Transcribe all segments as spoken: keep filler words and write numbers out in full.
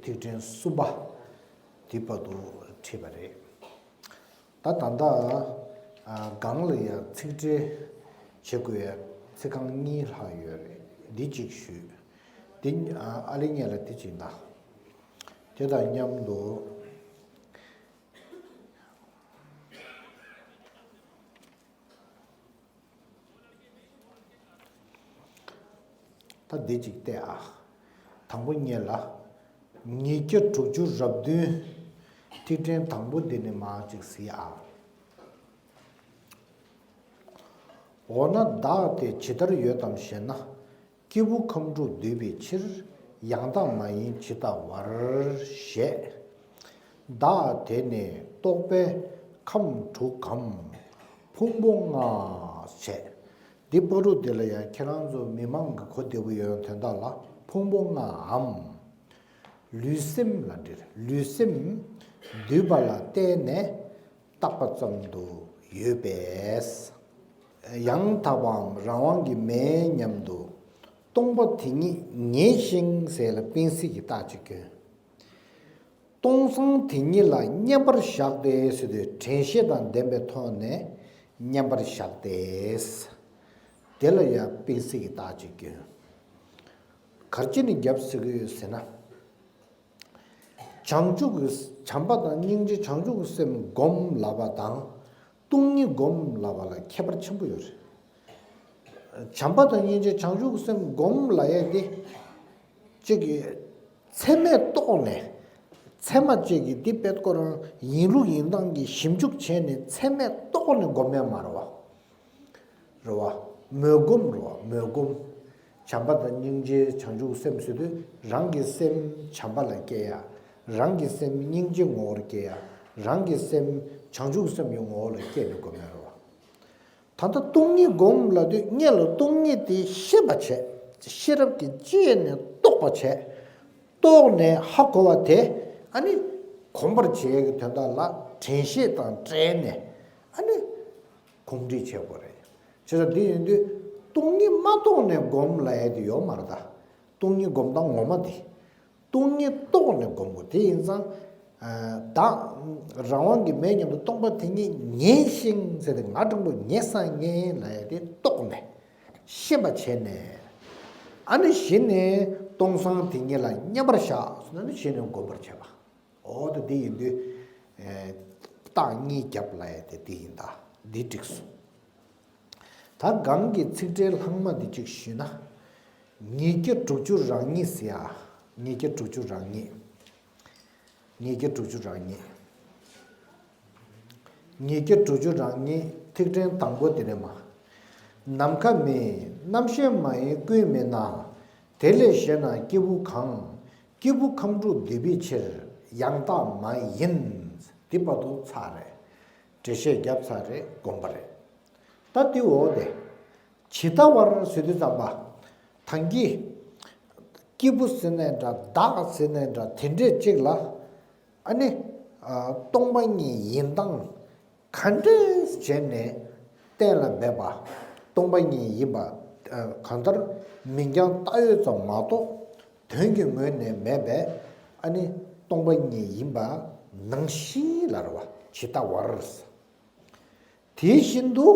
ཐིག་ཕྲེང་གསུམ་པ་དེ་བར་དུ་ཁྲིད་པ་རེད། ད་ད་ལྟ་ཨ་སྒང་ལ་ཡང་ཚིག་ཕྲད་བྱེད་དགོས་ཡ་ཚིག་རྐང་གཉིས་ལྷག་ཡོད་རེད། འདི་གཅིག་ཞུས། འདི་ཨ་ཨ་ལེ་ཉེ་ལ་འདི་གཅིག་གནང་། དེ་དང་མཉམ་དུ། ད་འདི་གཅིག་བལྟས་ཨ། དང་པོ་ཉིད་ལ། ཉིས་བརྒྱ་དྲུག་ཅུ་རབ་བདུན། ཐིག་ཕྲེང་དང་པོ་འདི་ནས་མར་གཅིག་གཟིགས་ཨ། འོ་ན་བདག་དེ་ཇི་ལྟར་ཡོད་དམ་ཞེ་ན། སྐྱེས་བུ་ཁམས་དྲུག་འདུས་པའི་ཕྱིར། ཡང་དག་མ་ཡིན་ཇི་ལྟ་བར་ཞེས། བདག་དེ་ནི་རྟོག་པས་ཁམས་དྲུག་གམ། ཕུང་པོ་ལྔ་བྱས། འདི་བར་དུ་འདི་ལ་ཡང་ཁྱེད་རང་ཚོ་མི་མང་གི་གོ་བདེ་པོ་ཡོང་དོན་དག་ལ་ཕུང་པོ་ལྔའམ། ལུས་སེམས་ལ་འདྲེར་ལུས་སེམས་འདུས་པ་ལ་བརྟེན་ནས་བཏགས་པ་ཙམ་དུ་ཡོད་པས། ཡང་དག་པའམ་རང་དབང་གི་མེད་སྙམ་དུ། སྟོང་པ་དེ་ཉིད་ངེས་ཤིང་ཟེར་ལ་སྤེན་སྲིད་ཀྱི་རྟགས་ཅིག་སྐྱོན། སྟོང་སང་དེ་ཉིད་ལ་མཉམ་པར་བཞག་སྟེ་ཟེར་དུས་དྲན་ཤེས་དང་ལྡན་པའི་ཐོག་ནས་མཉམ་པར་བཞག་སྟེ། དེ་ལ་ཡང་སྤེན་སྲིད་ཀྱི་རྟགས་ཅིག་སྐྱོན། ག་རེ་བྱས་ནས་རྒྱབ་ཟེར་གྱི་ཡོད་ཟེར་ན། བྱང་ཆུབ་ཀྱི་བྱམས་པ་དང་སྙིང་རྗེ་བྱང་ཆུབ་ཀྱི་སེམས་སྒོམ་ལབ་པ་དང་སྟོང་ཉིད་སྒོམ་ལབ་པ་ལ་ཁྱད་པར་ཆེན་པོ་ཡོད་རེད། བྱམས་པ་དང་སྙིང་རྗེ་བྱང་ཆུབ་ཀྱི་སེམས་སྒོམ་ལབ་ཡས་དེ། གཅིག་གིས་ཚད་མས་རྟོགས་ནས། ཚད་མ་གཅིག་གིས་འདི་དཔེ་ཁོ་རང་ཡིན་ལུགས་ཡིན་སྟངས་ཀྱི་ཞིབ་འཇུག་བྱས་ནས་ཚད་མས་རྟོགས་ནས་སྒོམ་ཡས་མ་རེད་བ། རེད་བ། མོས་སྒོམ་རེད་བ་མོས་སྒོམ། བྱམས་པ་དང་སྙིང་རྗེ་བྱང་ཆུབ་སེམས་ཟེར་དུས་རང་གི་སེམས་བྱམས་པ་ལ་སྐྱེ་ཡ། རང་གི་སེམས་སྙིང་རྗེ་ངོ་བོར་སྐྱེ་ཡ། རང་གི་སེམས་བྱང་ཆུབ་སེམས་ཀྱི་ངོ་བོ་ལ་སྐྱེ་ནས་སྒོམ་ཡ་རེད་བ། ད་ལྟ་སྟོང་ཉིད་སྒོམ་ལབ་དུས་སྔོན་ལ་སྟོང་ཉིད་དེ་ཤེས་པ་བྱས། ཤེས་རབ་ཀྱིས་དཔྱད་ནས་རྟོགས་པ་བྱས། རྟོགས་ནས་ཧ་གོ་བ་དེ་ཨ་ནི་གོམས་པར་བྱེད་ཀྱི་དོན་དག་ལ་དྲན་ཤེས་དང་བྲལ་ནས་ཨ་ནི་གོམས་འདྲིས་བྱེད་དགོས་རེད། བྱས་ཙང་འདི་ཡིན་དུས་སྟོང་ཉིད་མ་རྟོགས་ནས་སྒོམ་ལབ་ཡས་དེ་ཡོད་མ་རེད་ད། སྟོང་ཉིད་སྒོམ་སྟངས་ངོ་མ་དེ། སྟོང་ཉིད་རྟོགས་ནས་སྒོམ་དགོས། དེ་ཡིན་ཙང་། ཨ་བདག་རང་དབང་གི་མེད་སྙམ་དུ་སྟོང་པ་དེ་ཉིད་ངེས་ཤིང་ཟེར་ཏེ་ང་དྲང་པོ་ངེས་སང་ངེས་ལབ་ཡ་དེ་རྟོགས་ནས་ཤེས་པ་བྱས་ནས། ཨ་ནི་གཞི་ནས་སྟོང་སང་དེ་ཉིད་ལ་མཉམ་པར་བཞག་ཟེར་ན་ནི་གཞི་ནས་སྒོམ་པར་བྱེད་པ། འོ་ད་དེ་ཡིན་དུས། ཨེ་རྟགས་གཉིས་རྒྱབ་ལབ་ཡ་དེ་དེ་ཡིན་ད། འདི་འགྲིག་སོང་། ད་སྒང་གི་ཚིག་ཕྲད་ལྷག་མ་འདི་གཅིག་ཞུས་ན། ཉིས་བརྒྱ་དྲུག་ཅུ་རང་ཉིད་ཟེར་ཡ། ཉིས་བརྒྱ་དྲུག་ཅུ་རང་ཉིད། ཉིས་བརྒྱ་དྲུག་ཅུ་རང་ཉིད། ཉིས་བརྒྱ་དྲུག་ཅུ་རང་ཉིད་ཐིག་ཕྲེང་དང་པོ་དེ་ནས་མར། ནམ་མཁའ་མེད་རྣམ་ཤེས་མ་ཡིན་ཀུན་མིན་ན། དེ་ལས་གཞན་ན་སྐྱེས་བུ་གང་། སྐྱེས་བུ་ཁམས་དྲུག་འདུས་པའི་ཕྱིར། ཡང་དག་མ་ཡིན། འདི་བར་དུ་ཚར་རེད། འགྲེལ་བཤད་བརྒྱབ་ཚར་རེད་དགོངས་པ་རེད། ད་འདི་འོག་དེ། ཇི་ལྟ་བར་ཟེར་དུས་ཙམ་པ། ཐང་གི་སྐྱེས་བུ་ཟེར་ནའི་འདྲ་བདག་ཟེར་ནའི་འདྲ་དེ་འདྲས་གཅིག་ལ། ཨ་ནི། ཨ་སྟོང་པ་ཉིད་ཡིན་སྟངས་ག་འདྲས་བྱས་ནས་གཏན་ལ་འབེབས་པ། སྟོང་པ་ཉིད་ཡིན་པ། ཨ་གང་ལྟར་མིང་རྐྱང་བཏགས་ཡོད་ཙམ་མ་གཏོགས་དོན་གྱི་ངོས་ནས་མེད་པས། ཨ་ནི་སྟོང་པ་ཉིད་ཡིན་པ་ནང་བཞིན་ལ་རེད་བ། ཇི་ལྟ་བར། དེ་བཞིན་དུ་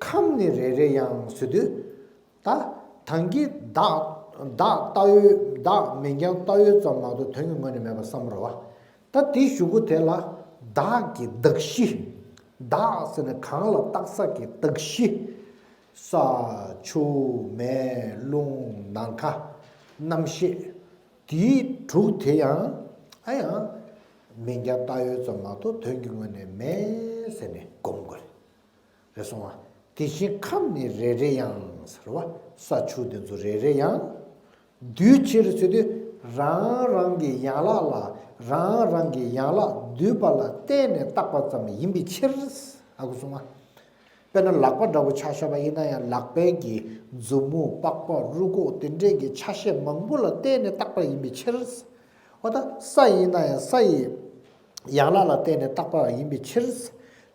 ཁམས་ནི་རེ་རེ་ཡང་ཟེར་དུས། ད་ཐང་གི་བདག་བདག་བཏགས་ཡོད་བདག་མིང་རྐྱང་བཏགས་ཡོད་ཙམ་མ་གཏོགས་དོན་གྱི་ངོས་ནས་མེད་པ་བསམ་རོ་བ། ད་དེ་གཞུག་གུ་དེ་ལ་བདག་གི་གདགས་གཞི། བདག་ཟེར་ནས་གང་ལ་བཏགས་ས་གི་གདགས་གཞི། ས་ཆུ་མེ་རླུང་ནམ་མཁའ་རྣམ་ཤེས། དེའི་དྲུག་དེ་ཡང་ཨ་ཡང་མིང་རྐྱང་བཏགས་ཡོད་ཙམ་མ་གཏོགས་དོན་གྱི་ངོས་ནས་མེད་ཟེར་ནས་སྒོམ་དགོས་རེད་སོང་བ། དེ་བཞིན་ཁམས་ནི་རེ་རེ་ཡང་ཟེར་བ། ས་ཆུ་དེ་ཚོ་རེ་རེ་ཡང་། འདུས་ཕྱིར་ཟེར་དུས་རང་རང་གི་ཡན་ལག་ལ་རང་རང་གི་ཡན་ལག་འདུས་པ་ལ་བརྟེན་ནས་བཏགས་པ་ཙམ་ཡིན་པའི་ཕྱིར། ཨ་ཁུ་སོང་བ། དཔེར་ན་ལག་པ་འདྲ་པོ་ཆ་བཞག་པ་ཡིན་ན་ཡང་ལག་པའི་གི་མཛུབ་མོ་པགས་པ་རུས་ཁོག་དེ་འདྲས་ཀྱི་ཆ་ཤས་མང་པོ་ལ་བརྟེན་ནས་བཏགས་པ་ཡིན་པའི་ཕྱིར། འོ་ད་ས་ཡིན་ན་ཡང་ས་ཡི་ཡན་ལག་ལ་བརྟེན་ནས་བཏགས་པ་ཡིན་པའི་ཕྱིར།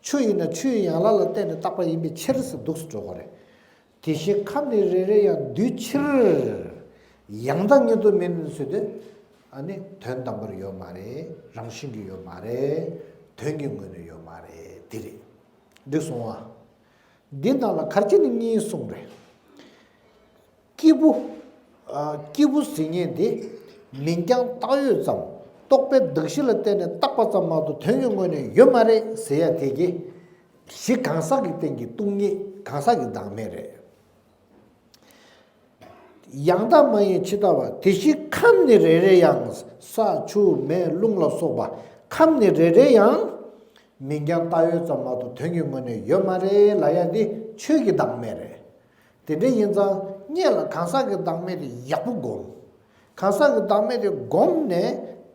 ཆུ་ཡིན་ན་ཆུ་ཡི་ཡན་ལག་ལ་བརྟེན་ནས་བཏགས་པ་ཡིན་པའི་ཕྱིར་འདུག་སེ་འགྲོ་དགོས་རེད། དེ་བཞིན་ཁམས་ནི་རེ་རེ་ཡང་འདུས་ཕྱིར། ཡང་དག་ཉིད་དུ་མིན་ཟེར་དུས། ཨ་ནི་དོན་དམ་པར་ཡོད་མ་རེད། རང་བཞིན་གྱིས་ཡོད་མ་རེད། དོན་གྱི་ངོས་ནས་ཡོད་མ་རེད། འདི་རེད། འགྲིག་སོང་ཨ། འདི་ནང་ལ་ག་རེ་བྱས་ནས་གཉིས་གསུངས་རེད། སྐྱེས་བུ། ཨ། སྐྱེས་བུ་ཟེར་མཁན་དེ་མིང་རྐྱང་བཏགས་ཡོད་ཙམ། རྟོག་པའི་གདགས་གཞི་ལ་བརྟེན་ནས་བཏགས་པ་ཙམ་མ་གཏོགས་དོན་གྱི་ངོས་ནས་ཡོད་མ་རེད་ཟེར་ཡ་དེ་གི་གཞི་གང་ཟག་གི་སྟེང་གི་སྟོང་ཉིད། གང་ཟག་གི་བདག་མེད་རེད། ཡང་དག་མ་ཡིན་ཇི་ལྟ་བ། དེ་བཞིན་ཁམས་ནི་རེ་རེ་ཡང་། ས་ཆུ་མེ་རླུང་ལ་སོགས་པ་ཁམས་ནི་རེ་རེ་ཡང་། མིང་རྐྱང་བཏགས་ཡོད་ཙམ་མ་གཏོགས་དོན་གྱི་ངོས་ནས་ཡོད་མ་རེད་ལབ་ཡ་འདི་ཆོས་ཀྱི་བདག་མེད་རེད། དེ་འདྲ་ཡིན་ཙང་སྔོན་ལ་གང་ཟག་གི་བདག་མེད་དེ་ཡག་པོ་སྒོམ། གང་ཟག་གི་བདག་མེད་དེ་སྒོམ་ནས་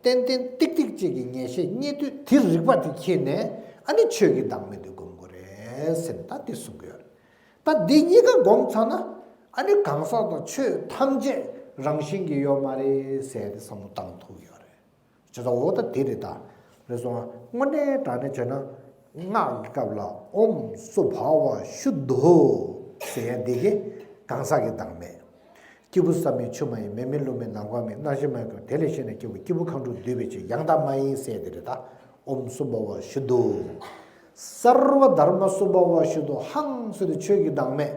ཏན་ཏན་ཏིག་ཏིག་ཅིག་གི་ངེས་ཤེས་རྙེད་དུས་དེ་རིག་པ་དེ་ཁྱེར་ནས་ཨ་ནི་ཆོས་ཀྱི་བདག་མེད་དེ་སྒོམ་དགོས་རེད་ཟེར་ནས་ད་དེ་གསུང་གི་ཡོད་རེད། ད་འདི་གཉིས་ཀ་སྒོམ་ཚར་ན་ཨ་ནི་གང་ཟག་དང་ཆོས་ཐམས་ཅད་རང་བཞིན་གྱིས་ཡོད་མ་རེད་ཟེར་ཏེ་བསམ་བློ་བཏང་ཐུབ་ཡོད་རེད། བྱས་ཙང་འོ་ད་དེ་རེད་ད། རེད་སོང་ང་། དངོས་གནས་དྲང་གནས་བྱས་ན་སྔགས་ཀྱི་སྐབས་ལ་ཨོཾ་སུ་བྷ་ཝ་ཤུ་དྷོ་ཟེར་ཡ་འདི་གི་གང་ཟག་གི་བདག་མེད། སྐྱེས་བུ་ས་མེད་ཆུ་མ་ཡིན། མེ་མེད་རླུང་མེད་ནམ་མཁའ་མེད། རྣམ་ཤེས་མ་ཡིན་ཀུན། དེ་ལས་གཞན་ན་སྐྱེ་བོ། སྐྱེས་བུ་མཁའ་འགྲོ་འདུས་པའི་ཕྱིར། ཡང་དག་མ་ཡིན་ཟེར་དེ་རེད་ད། ཨོཾ་སུ་བྷ་ཝ་ཤུ་དྷོ། སརྦ་དྷརྨ་སུ་བྷ་ཝ་ཤུ་དྷོ་ཧཾ་ཟེར་དུས་ཆོས་ཀྱི་བདག་མེད།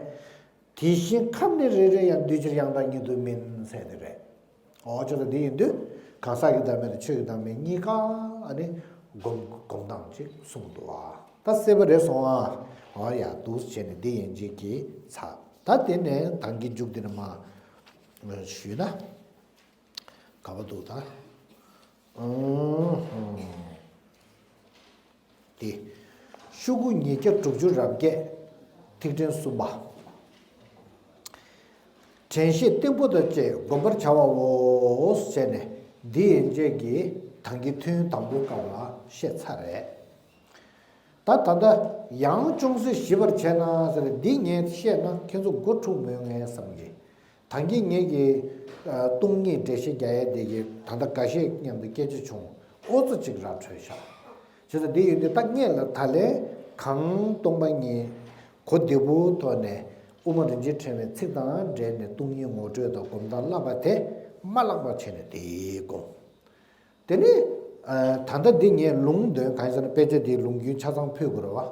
དེ་བཞིན་ཁམས་ནི་རེ་རེ་ཡང་། འདུས་ཕྱིར་ཡང་དག་ཉིད་དུ་མིན་ཟེར་དེ་རེད། འོ་ཅོ་ད་འདི་ཡིན་དུས་གང་ཟག་གི་བདག་མེད་དང་ཆོས་ཀྱི་བདག་མེད་གཉིས་ཀ་ཨ་ནི་སྒོམ་སྒོམ་སྟངས་ཅིག་གསུངས་འདུག་ཨ། ད་གསལ་པོ་རེད་སོང་ཨ། འོ་ཡ་འདུག་བྱས་ནས་འདི་ཡན་ཆད་ཀྱི་ཚར། ད་དེ་ནས་ད་གིན་མཇུག་འདི་ནས་མར་ཞུས་ན། ག་པར་འདུག་ད། ཨུ་ཧུ། ཏེ། ཤོག་གུ་ཉིས་བརྒྱ་དྲུག་ཅུ་རེ་བརྒྱད། ཐིག་ཕྲེང་གསུམ་པ། དྲན་ཤེས་བརྟན་པོ་དང་བཅས་བསྒོམ་པར་བྱ་བའོ་ཟེར་ནས་འདི་ཡན་ཆད་ཀྱི་ད་གིན་ཐུན་དང་པོའི་སྐབས་ལ་བཤད་ཚར་རེད། ད་ད་ལྟ་ཡང་ཅུང་ཟད་ཞིབ་པར་བྱས་ན་ཟེར་འདི་ངས་བཤད་ན་ཁྱེད་ཚོ་མགོ་འཁྲུག་མོད་ངས་བསམ་གི། ད་གིན་ངེད་ཀྱིས་ཨ་སྟོང་ཉིད་འགྲེལ་བཤད་རྒྱག་ཡས་དེ་གི་ད་ལྟ་འགའ་ཤས་མཉམ་དུ་སྐད་ཆ་བྱུང་། ཨོ་ཙི་ཅིག་ར་འཕྲོད་ཤག་བྱས་ཙང་འདི་ཡོད་འདི་ད་སྔོན་ལ་ད་ལན་གང་སྟོང་པ་ཉིད་གོ་བདེ་པོའི་ཐོག་ནས་དབུ་མ་རིན་ཆེན་ཕྲེང་བའི་ཚིག་དང་འབྲེལ་ནས་སྟོང་ཉིད་ངོ་སྤྲོད་དང་སྒོམ་སྟངས་བསླབ་པ་དེ་མ་བརླག་པ་བྱས་ནས་དེ་སྒོམ། དེ་ནས་ཨ་ད་ལྟ་འདི་ངས་ལུང་འདོན་གང་ཡིན་ཟེར་ན་དཔེ་ཆ་འདིའི་ལུང་རྒྱུན་ཆ་ཚང་ཕུལ་དགོས་རེད་བ།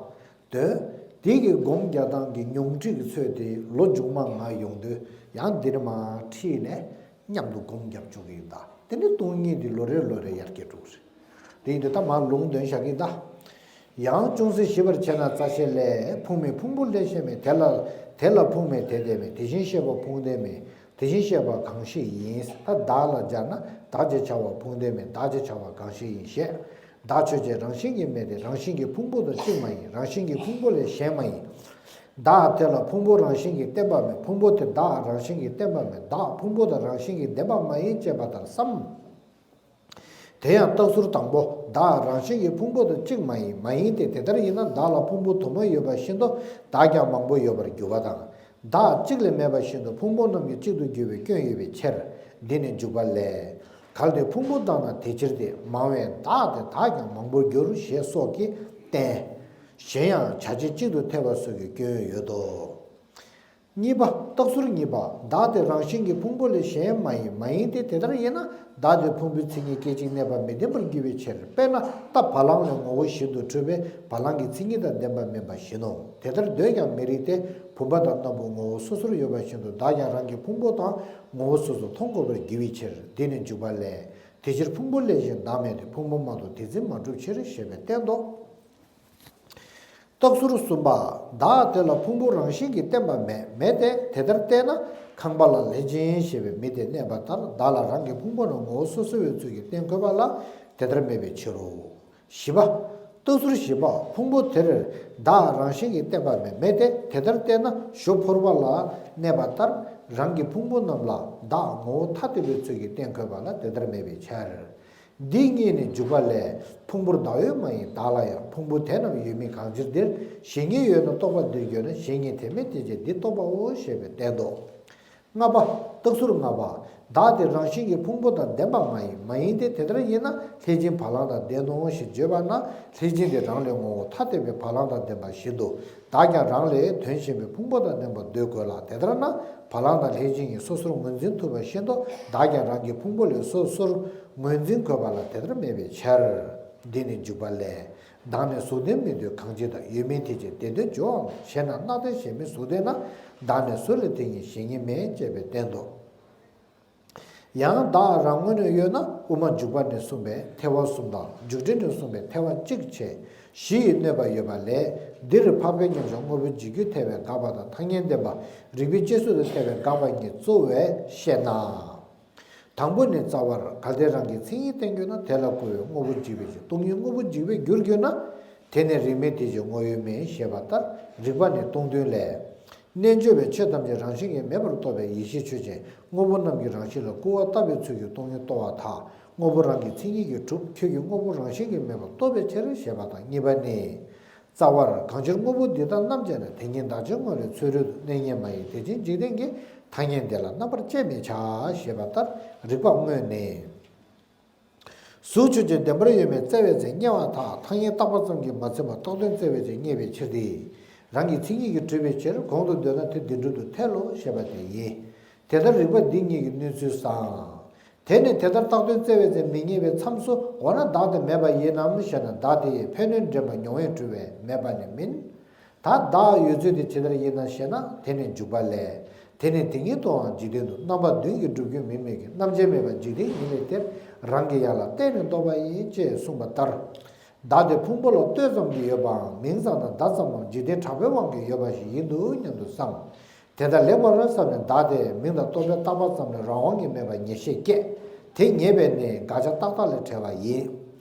འདོན། དེ་གི་སྒོམ་རྒྱག་སྟངས་ཀྱི་མྱོང་ཁྲིད་ཀྱི་ཚུལ་དེ་ལོ་མཇུག་མ་ང་ཡོང་དུས་ཡང་འདིར་མར་ཁྲིད་ནས་མཉམ་དུ་སྒོམ་རྒྱབ་བཅུག་གི་ཡིན་ད། དེ་ནི་སྟོང་ཉིད་འདི་ལོ་རེ་ལོ་རེ་ཡར་རྒྱས་འགྲོ་གི་རེད། དེ་ཡིན་དུས་ད་མར་ལུང་འདོན་བཞག་གི་ཡིན་ད། ཡང་ཅུང་ཟད་ཞིབ་པར་བྱས་ན་རྩ་ཤེ་ལས། ཕུང་མེད་ཕུང་པོ་ལས་གཞན་མེད། དེ་ལ་དེ་ལ་ཕུང་མེད་དེ་དེ་མེད། དེ་བཞིན་གཤེགས་པ་ཕུང་ལྡན་མེད། དེ་བཞིན་གཤེགས་པ་གང་ཞིག་ཡིན། ད་བདག་ལ་སྦྱར་ན་བདག་ཅེས་བྱ་བ་ཕུང་ལྡན་མེད། བདག་ཅེས་བྱ་བ་གང་ཞིག་ཡིན་ཞེས། བདག་ཆོས་ཅན་རང་བཞིན་གྱིས་མེད་དེ། རང་བཞིན་གྱིས་ཕུང་པོ་དང་གཅིག་མ་ཡིན། རང་བཞིན་གྱིས་ཕུང་པོ་ལས་གཞན་མ་ཡིན། བདག་དེ་ལ་ཕུང་པོ་རང་བཞིན་གྱིས་བརྟེན་པ་མེད། ཕུང་པོ་དེ་བདག་རང་བཞིན་གྱིས་བརྟེན་པ་མེད། བདག་ཕུང་པོ་དང་རང་བཞིན་གྱིས་ལྡན་པ་མ་ཡིན་ཅེས་པ་ལྟར་སམ། དེ་ཡང་རྟགས་ཟུར་དང་པོ་བདག་རང་བཞིན་གྱིས་ཕུང་པོ་དང་གཅིག་མ་ཡིན། མ་ཡིན་ཏེ། དེ་ལྟར་ཡིན་ན་བདག་ལ་ཕུང་པོ་དུ་མ་ཡོད་པ་བཞིན་དུ་བདག་ཀྱང་མང་པོ་ཡོད་པར་འགྱུར་བ་དང་། བདག་གཅིག་ལས་མེད་པ་བཞིན་དུ་ཕུང་པོ་རྣམས་ཀྱང་གཅིག་ཏུ་འགྱུར་བའི་སྐྱོན་ཡོད་པའི་ཕྱིར། འདི་ནི་འཇུག་པ་ལས། གལ་ཏེ་ཕུང་པོ་བཏང་ན་དེ་ཕྱིར་ཏེ། མང་བས་བདག་དེ་དག་ཀྱང་མང་པོར་འགྱུར། ཞེས་སོགས་ཀྱིས་བསྟན། གཞན་ཡང་བྱ་བྱེད་གཅིག་ཏུ་ཐལ་བ་སོགས་ཀྱི་སྐྱོན་ཡོད་དོ། གཉིས་པ། རྟགས་ཟུར་གཉིས་པ། བདག་དེ་རང་བཞིན་གྱིས་ཕུང་པོ་ལས་གཞན་མ་ཡིན། མ་ཡིན་ཏེ། དེ་ལྟར་ཡིན་ན་བདག་དེ་ཕུང་པོའི་མཚན་ཉིད་སྐད་ཅིག་གནས་པ་མི་བདེན་པར་འགྱུར་བའི་ཕྱིར། དཔེར་ན་རྟ་བ་ལང་ལས་ངོ་བོ་བཞིན་དུ་གྲུབ་པས་བ་ལང་གི་མཚན་ཉིད་དང་ལྡན་པ་མིན་པ་བཞིན་ནོ། དེ་ལྟར་འདོད་ཀྱང་མི་རིགས་ཏེ། བུམ་པ་དང་སྣམ་བུ་ངོ་བོ་སོ་སོར་ཡོད་པ་བཞིན་དུ་བདག་ཀྱང་རང་གི་ཕུང་པོ་དང་ངོ་བོ་སོ་སོར་མཐོང་དགོས་པར་འགྱུར་བའི་ཕྱིར། འདི་ནི་འཇུག་པ་ལས། དེ་ཕྱིར་ཕུང་པོ་ལས་གཞན་བདག་མེད་དེ། ཕུང་པོ་མ་གཏོགས་དེ་འཛིན་མ་གྲུབ་ཕྱིར། ཞེས་པས་བསྟན་ཏོ། རྟགས་ཟུར་གསུམ་པ། བདག་དེ་ལ་ཕུང་པོ་རང་བཞིན་གྱིས་བརྟེན་པ་མེད། མེད་དེ། དེ་ལྟར་བལྟས་ན་ཁང་པ་ལ་ལྷས་སྦྱིན་ཞེས་པའི་མི་དེ་གནས་པ་ལྟར་བདག་ལ་རང་གི་ཕུང་པོ་རྣམས་ངོ་བོ་སོ་སོ་བའི་ཚུལ་གྱིས་བརྟེན་དགོས་པ་ལ་དེ་ལྟར་མེད་པའི་ཕྱིར་རོ། བཞི་པ། རྟགས་ཟུར་བཞི་པ། ཕུང་པོ་དེར་བདག་རང་བཞིན་གྱིས་བརྟེན་པ་མེད། མེད་དེ། དེ་ལྟར་བལྟས་ན་གཞོ་ཕོར་པ་ལ་གནས་པ་ལྟར་རང་གི་ཕུང་པོ་རྣམས་ལ་བདག་ངོ་བོ་ཐ་དད་པའི་ཚུལ་གྱིས་བརྟེན་དགོས་པ་ལ་དེ་ལྟར་མེད་པའི་ཕྱིར། འདི་གཉིས་ནི་འཇུག་པ་ལས། ཕུང་པོར་བདག་ཡོད་མ་ཡིན་བདག་ལ་ཡང་། ཕུང་པོ་དེ་རྣམས་ཡོད་མིན་གང་ཕྱིར་འདིར། གཞན་ཉིད་ཡོད་ན་རྟོག་པ་འདིར་འགྱུར་ན། གཞན་ཉིད་དེ་མེད་དེ་ཅི་འདི་རྟོགས་པའོ། ཞེས་པས་བསྟན་ཏོ། ལྔ་པ། རྟགས་ཟུར་ལྔ་པ། བདག་དེ་རང་བཞིན་གྱི་ཕུང་པོ་དང་ལྡན་པ་མ་ཡིན། མ་ཡིན་ཏེ། དེ་ལྟར་ཡིན་ན་ལྷས་སྦྱིན་བ་ལང་དང་ལྡན་ནོ་ཞེས་བརྗོད་པ་ན། ལྷས་སྦྱིན་དེ་རང་ལས་ངོ་བོ་ཐ་དད་པའི་བ་ལང་དང་ལྡན་པ་བཞིན་དུ། བདག་ཀྱང་རང་ལས་དོན་གཞན་པའི་ཕུང་པོ་དང་ལྡན་པར་འདོད་དགོས་ལ། དེ་ལྟར་ན་བ་ལང་དང་ལྷས་སྦྱིན་གྱིས་སོ་སོར་ངོས་འཛིན་ཐུབ་པ་བཞིན་དུ། བདག་ཀྱང་རང་གི་ཕུང་པོ་ལས་སོ་སོར་ངོས་འཛིན་དགོས་པ་ལ་དེ་ལྟར་མེད་པའི་ཕྱིར། འདི་ནི་འཇུག་པ་ལས། བདག་ནི་གཟུགས་ལྡན་མིན་འདོད་གང་ཅི་ལྟར། ཡོད་མིན་དེ་ཅིས་དེ་འདོད་འཇོའམ། ཞེ་ན། སྣང་སྟེ་ཞེན་མེད་གཟུགས་ལྡན་ན། བདག་ནི་གཟུགས་ལས་དེ་ཉིད་གཞན་ཉིད་མེད། ཅེས་པའི་དོན་ཏོ། ཡང་བདག་རང་ངོས་ནས་ཡོད་ན། དབུ་མ་འཇུག་པ་ནས་གསུངས་པའི་ཐལ་བ་གསུམ་དང་། འཇུག་འགྲེལ་ནས་གསུངས་པའི་ཐལ་བ་གཅིག་བྱས་བཞི་ཡི་གནོད་པ་ཡོད་པ་ལས། འདིར་འཕགས་པའི་མཉམ་གཞག་དངོས་པོ་འཇིག་རྒྱུས་ཐལ་བའི་དགག་པ་དང་། ཐ་སྙད་བདེན་པ་རིགས་པས་དཔྱད་བཟོད་དུ་ཐལ་བའི་དགག་པ་གཉིས་གཙོ་བས་བཤད་ན། དང་པོ་ནི། རྩ་བར་གལ་ཏེ་རང་གི་མཚན་ཉིད་བསྟན་དགོས་ན། དེ་ལ་རྒོལ་བའི་དངོས་པོ་འཇིག་པའི་ཕྱིར། སྟོང་ཉིད་དངོས་པོ་འཇིག་པའི་རྒྱུར་གྱུར་ན། དེ་ནི་རིགས་མེད་དེ་ཅིས་དངོས་ཡོད་མིན། ཞེས་པ་ལྟར། རིགས་པ་ནི་སྟོང་དོན་ལས། རྣལ་འབྱོར་པས་ཆོས་ཐམས་ཅད་རང་བཞིན་གྱིས་མེད་པར་རྟོགས་པའི་ཡེ་ཤེས་ཆོས་ཅན། དངོས་པོ་རྣམས་ཀྱི་རང་བཞིན་ལ་སྐུར་བ་བཏབ་པའི་ཚུལ་གྱིས་སྟོང་ཉིད་རྟོགས་པར་ཐལ། དངོས་པོ་རང་གི་མཚན་ཉིད་ཀྱིས་གྲུབ། ཁྱོད་ཀྱིས་དངོས་པོ་རང་བཞིན་གྱིས་མེད་པར་རྟོགས་པའི་ཕྱིར། ཞེས་པ་དང་། གཉིས་པ་ནི། རྩ་བར་གང་ཕྱིར་དངོས་པོ་འདི་དག་རྣམས་ཀྱང་ནི། དེ་ཉིད་བདག་ཅན་དངོས་ལས་ཚུ་རོལ་དུ། གནས་རྙེད་མ་ཡིན་དེ་ཅན་འཇིག་རྟེན་གྱི། ཐ་སྙད་འདི་ལ་རྣམ་པར་དཔྱད་མི་བྱ། ཞེས་པ་ལྟར། རིགས་པ་དངོས་ནི། གཟུགས་ཆོས་ཅན་བདེན་པར་ཡོད་མེད་བཙལ་བའི་ཚེ་རྙེད་པར་ཐལ། ཐ་སྙད་བཏགས་པ་ཙམ་གྱིས་མ་ཚིམ་པར། རྟགས་དོན་བཙལ་བའི་ཚེ་རྙེད་པའི་ཕྱིར་ཏེ། རང་གི་མཚན་ཉིད་ཀྱིས་གྲུབ་པའི་ཕྱིར། གོང་དུ་འདོད་ན་དེ་བདེན་གྲུབ་ཏུ་ཐལ་ལོ། ཞེས་པ་དེ་ཡིན། དེ་ལྟར་རིགས་པ་འདི་གཉིས་ཀྱི་གནས་ཚུལ་བཟང་། དེ་ནི་དེ་ལྟར་རྟགས་དོན་བཙལ་བའི་ཚེ་མི་རྙེད་པའི་མཚམས་སུ། འོ་ན་བདག་དེ་མེད་པ་ཡིན་ནམ་ཞེ་ན། བདག་དེ་ཡི་ཕན་གནོད་འདྲེན་པ་མྱོང་བས་གྲུབ་པས་མེད་པ་ནི་མིན། ད་བདག་ཡོད་ཚུལ་དེ་ཇི་ལྟར་ཡིན་ན་ཞེ་ན། དེ་ནི་འཇུག་པ་ལས། དེ་ནི་དེ་ཉིད་དུའང་འཇིག་རྟེན་དུ། རྣམ་པ་བདུན་གྱིས་གྲུབ་རྒྱུ་མིན་མོད་ཀྱི། རྣམ་དབྱེ་མེད་པ་འཇིག་རྟེན་ཡིན་ལས་དེར། རང་གིས་ཡར་ལ་བརྟེན་ནས་རྟོགས་པ་ཡིན། ཅེས་གསུངས་པ་ལྟར། བདག་དེ་ཕུང་པོ་ལ་ལྟོས་ཙམ་གྱིས་ཡོད་པའམ། མིང་ཙམ་དང་བརྡ་ཙམ་ལའང་འཇིག་རྟེན་གྲགས་པའི་དབང་གིས་ཡོད་པ་ཞིག་ཡིན་འདུག་སྙམ་དུ་བསམ། དེ་ལྟར་ལེགས་པར་བསམས་ནས་བདག་དེ་མིང་དང་རྟོག་པས་བཏགས་པ་ཙམ་ལས་རང་དབང་གིས་མེད་པར་ངེས་ཤེས་སྐྱེས། དེ་ངེས་པས་ནི་དགག་བྱ་རྟག་རྟགས་ལས་བྲལ་བ་ཡིན།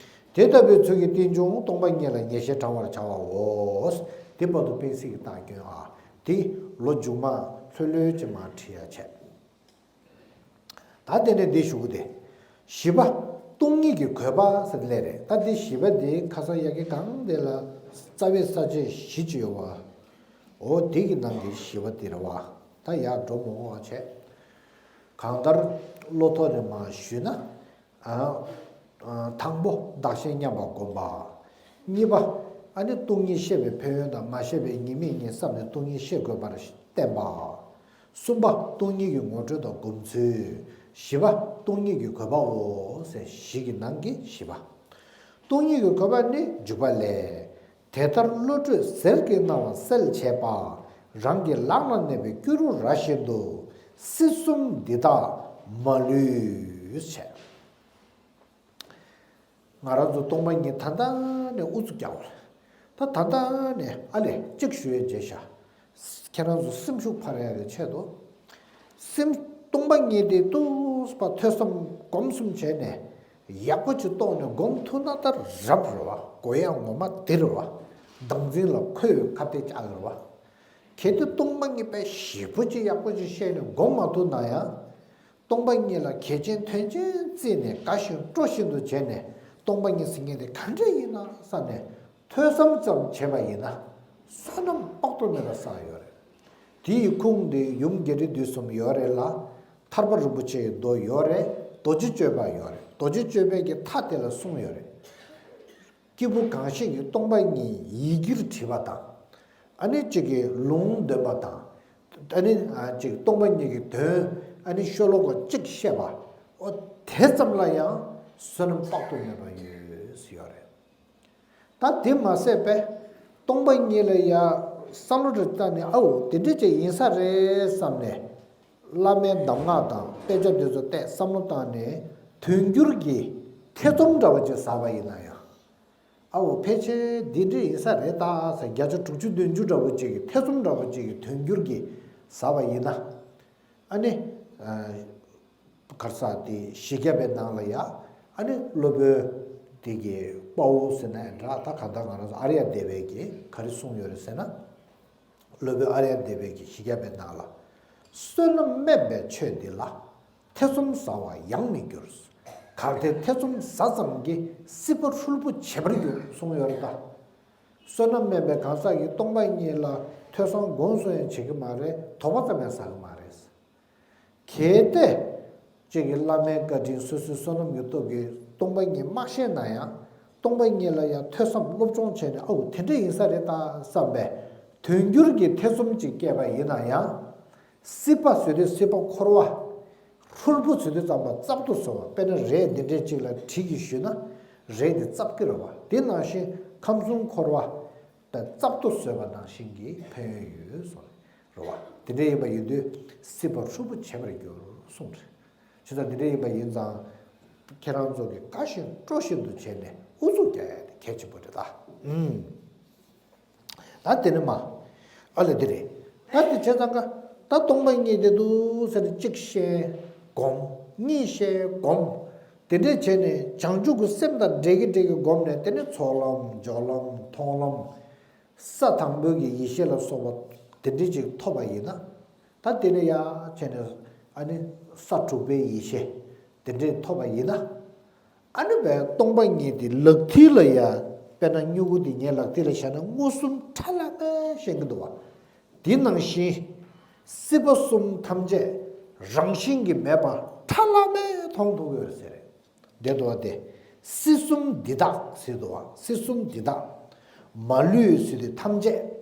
དེ་ལྟ་བུའི་ཚུལ་གྱིས་རྟེན་འབྱུང་སྟོང་པ་ཉིད་ལ་ངེས་ཤེས་དྲང་བར་བྱ་བའོ། དེ་བར་དུ་སྤེལ་ཚིག་གི་རྟགས་སྐྱོན་ཨ། དེ་ལོ་མཇུག་མ་ལྷོད་ལྷོད་ཅིག་མར་བྲིས་ཡ་བྱས། ད་དེ་ནས་འདི་ཞུ་གི་དེ། བཞི་པ། སྟོང་ཉིད་ཀྱི་དགོས་པ་ཟེར་སླེབས་རེད། ད་འདི་བཞི་པ་འདི་ཁ་སང་ཡ་གི་གང་དེ་ལ་རྩ་བའི་ས་བཅད་བཞི་ཅིག་ཡོད་བ། འོ་དེ་གི་ནང་གི་བཞི་པ་འདི་རེད་བ། ད་ཡར་འགྲོ་མོ་བ་བྱས། གང་ལྟར་བློ་ཐོག་ནས་མར་ཞུས་ན། ཨ། ཨ། དང་པོ་བདག་གཞན་མཉམ་པར་བསྒོམ་པ། གཉིས་པ། ཨ་ནི་སྟོང་ཉིད་ཤེས་པའི་ཕན་ཡོན་དང་མ་ཤེས་པའི་ཉེས་དམིགས་གཉིས་བསམ་ནས་སྟོང་ཉིད་ཤེས་དགོས་པར་བསྟན་པ། གསུམ་པ། སྟོང་ཉིད་ཀྱི་ངོ་སྤྲོད་དང་སྒོམ་ཚུལ། བཞི་པ། སྟོང་ཉིད་ཀྱི་དགོས་པའོ་ཟེར་བཞི་གི་ནང་གི་བཞི་པ། སྟོང་ཉིད་ཀྱི་དགོས་པ་ནི་འཇུག་པ་ལས། དེ་ལྟར་བློ་གྲོས་ཟིལ་གྱིས་གནང་བ་གསལ་བྱེད་པ། རང་གི་ལག་ན་གནས་པའི་སྐྱུ་རུ་ར་བཞིན་དུ། སྲིད་གསུམ་འདི་དག་མ་ལུས་བྱས། ང་རང་ཚོ་སྟོང་པ་ཉིད་ད་ལྟ་ནས་ཨུ་ཚུགས་རྒྱག་པ་རེད། ད་ད་ལྟ་ནས་ཨ་ལས་གཅིག་ཞུ་ཡས་བྱས་ཤག་ཁྱེད་རང་ཚོ་སེམས་ཤུགས་འཕར་ཡ་གི་ཆེད་དུ། སེམས་སྟོང་པ་ཉིད་དེ་ཏུས་པ་ཐོས་བསམ་སྒོམ་གསུམ་བྱས་ནས་ཡག་པོ་ཅིག་རྟོགས་ནས་སྒོམ་ཐུབ་ན་ད་རབ་རེད་བ། དགོས་ཡ་ངོ་མ་དེ་རེད་བ། བདག་འཛིན་ལ་ཁོས་ཁ་གཏད་བཅག་གི་རེད་བ། གལ་ཏེ་སྟོང་པ་ཉིད་པའི་ཞིབ་པོ་ཅིག་ཡག་པོ་ཅིག་ཤེས་ནས་སྒོམ་མ་ཐུབ་ན་ཡང་། སྟོང་པ་ཉིད་ལ་གལ་ཆེན་དོན་ཆེན་བརྩིས་ནས་དགའ་བཞིན་སྤྲོ་བཞིན་དུ་བྱས་ནས། སྟོང་པ་ཉིད་ཟེར་མཁན་དེ་ག་འདྲ་ཡིན་ན་བསམ་ནས་ཐོས་བསམ་ཙམ་བྱས་པ་ཡིན་ན། བསོད་ནམས་དཔག་ཏུ་མེད་པ་བསགས་ཡོད་རེད། དེ་ཡི་ཁུངས་དེ་ཡུམ་རྒྱལ་རིགས་བསྡུས་གསུམ་ཡོད་རེད་ལ། ཐར་པ་རིན་པོ་ཆེའི་མདོ་ཡོད་རེད། རྡོ་རྗེ་གཅོད་པ་ཡོད་རེད། རྡོ་རྗེ་གཅོད་པའི་གི་མཐའ་དེ་ལ་གསུངས་ཡོད་རེད། སྐྱེས་བུ་གང་ཞིག་གིས་སྟོང་པ་ཉིད་ཡི་གེར་བྲིས་པ་དང་། ཨ་ནི་གཅིག་གིས་ལུང་འདོན་པ་དང་། ཨ་ནི་ཨ་གཅིག་སྟོང་པ་ཉིད་ཀྱི་དོན་ཨ་ནི་ཤོ་ལོ་ཀ་གཅིག་བཤད་པ། འོ་དེ་ཙམ་ལ་ཡང་བསོད་ནམས་དཔག་ཏུ་མེད་པ་ཡོད་ཡོད་རེད། ད་དེ་མ་ཟད་པས་སྟོང་པ་ཉིད་ལ་ཡ་བསམ་བློ་རེ་བཏང་ནས་ཨའོ་དེ་འདྲ་ཅིག་ཡིན་ས་རེད་བསམ་ནས། བླ་མའི་གདམས་ངག་དང་དཔེ་ཆ་དེ་ཚོ་བལྟས་བསམ་བློ་བཏང་ནས་དོན་འགྱུར་གྱི་ཐེ་ཚོམ་འདྲ་བོ་ཅིག་ཟ་བ་ཡིན་ན་ཡང་། ཨའོ་ཕལ་ཆེར་འདི་འདྲ་ཡིན་ས་རེད་ད་ཟེར། བརྒྱ་ཆ་དྲུག་ཅུ་བདུན་ཅུ་འདྲ་བོ་ཅིག་གི་ཐེ་ཚོམ་འདྲ་བོ་ཅིག་གི་དོན་འགྱུར་གྱི་ཟ་བ་ཡིན་ན། ཨ་ནི། ཨ། གར་ས་དེ་བཞི་བརྒྱ་པའི་ནང་ལ་ཡ། ཨ་ནི་སློབ་དཔོན་དེ་གི་དཔའ་བོ་ཟེར་ན་ཡང་འདྲ། ད་ག་ད་ང་རང་ཚོ་ཨཱརྱ་དེ་བས་ཀྱིས་ག་རེ་གསུངས་ཡོད་རེད་ཟེར་ན། སློབ་དཔོན་ཨཱརྱ་དེ་བས་ཀྱིས་བཞི་བརྒྱ་པའི་ནང་ལ། བསོད་ནམས་དམན་པའི་ཆོས་འདི་ལ། ཐེ་ཚོམ་ཟ་བ་ཡང་མི་འགྱུར། གལ་ཏེ་ཐེ་ཚོམ་ཟ་ཙམ་གྱིས། སྲིད་པ་ཧྲུལ་པོ་བྱེད་པར་འགྱུར་གསུངས་ཡོད་རེད་ད། བསོད་ནམས་དམན་པའི་གང་ཟག་གིས་སྟོང་པ་ཉིད་ལ་ཐོས་བསམ་སྒོམ་གསུམ་ཡང་བྱེད་ཀྱི་མ་རེད། དོགས་པ་ཙམ་ཡང་ཟ་གི་མ་རེད། གལ་ཏེ་ གཅིག་གིས་བླ་མའི་བཀའ་དྲིན་སོ་སོའི་བསོད་ནམས་ཀྱི་སྟོབས་ཀྱིས་སྟོང་པ་ཉིད་མ་ཤེས་ན་ཡང་སྟོང་པ་ཉིད་ལ་ཡང་ཐོས་བསམ་སློབ་སྦྱོང་བྱས་ནས་ཨའུ་དེ་འདྲ་ཡིན་ས་རེད་ད་བསམ་པས་དོན་འགྱུར་གྱི་ཐེ་ཚོམ་ཅིག་སྐྱེས་པ་ཡིན་ན་ཡང་། སྲིད་པ་ཟེར་དུས་སྲིད་པ་འཁོར་བ། ཧྲུལ་པོ་ཟེར་དུས་ཙམ་པ་རྩབ་ཏུ་བཟོ་བ། དཔེར་ན་རས་འདི་འདྲའི་ཅིག་ལ་གྲི་གིས་གཞུས་ན་རས་འདི་རྩབ་ཀྱི་རེད་བ། དེ་ནང་བཞིན་ཁམས་གསུམ་འཁོར་བ་དང་རྩབ་ཏུ་བཟོས་པ་ནང་བཞིན་གྱི་ཕན་ཡོན་ཡོད་གསུངས་རེད་བ། དེ་འདྲ་ཡིན་པ་ཡིན་དུས་སྲིད་པ་ཧྲུལ་པོ་བྱེད་པར་འགྱུར་གསུངས་རེད། བྱས་ཙང་འདི་འདྲ་ཡིན་པ་ཡིན་ཙང་ཁྱེད་རང་ཚོ་གིས་དགའ་བཞིན་སྤྲོ་བཞིན་དུ་བྱས་ནས་ཨུ་ཚུགས་རྒྱག་ཡ་དེ་གལ་ཆེན་པོ་རེད་ད། ཨུམ། ད་དེ་ནི་མ། ཨ་ལས་དེ་རེད། ད་དེ་བྱས་ཙང་ཀ་ད་སྟོང་པ་ཉིད་དེ་འདུག་ཟེར་ནས་གཅིག་བཤད་སྒོམ། གཉིས་བཤད་སྒོམ། དེ་འདྲས་བྱས་ནས་བྱང་ཆུབ་ཀྱི་སེམས་དང་འབྲེལ་གྱི་འབྲེལ་གྱི་སྒོམ་ནས་དེ་ནི་ཚོགས་ལམ་སྦྱོར་ལམ་མཐོང་ལམ། ས་དང་པོའི་གི་ཡེ་ཤེས་ལ་སོགས་པ་དེ་འདྲས་ཅིག་ཐོབ་པ་ཡིན་ན། ད་དེ་ནས་ཡར་བྱས་ནས་ཨ་ནི་ས་དྲུག་པའི་ཡེ་ཤེས་དེ་འདྲས་ཐོབ་པ་ཡིན་ན། ཨ་ནི་བས་སྟོང་པ་ཉིད་དེ་ལག་མཐིལ་ལ་ཡ། དཔེར་ན་སྨྱུ་གུ་དེ་ངའི་ལག་མཐིལ་ལ་བཞག་ན་མངོན་སུམ་ཁྲ་ལམ་མེ་ཤེས་ཀྱི་འདུག་བ། དེ་ནང་བཞིན་སྲིད་པ་གསུམ་ཐམས་ཅད་རང་བཞིན་གྱིས་མེད་པ་ཁྲ་ལམ་མེ་མཐོང་ཐུབ་ཀྱི་ཡོད་ཟེར། དེ་འདུག་བ་དེ། སྲིད་གསུམ་འདི་དག་ཟེར་འདུག་བ། སྲིད་གསུམ་འདི་དག་མ་ལུས་ཟེར་དུས་ཐམས་ཅད།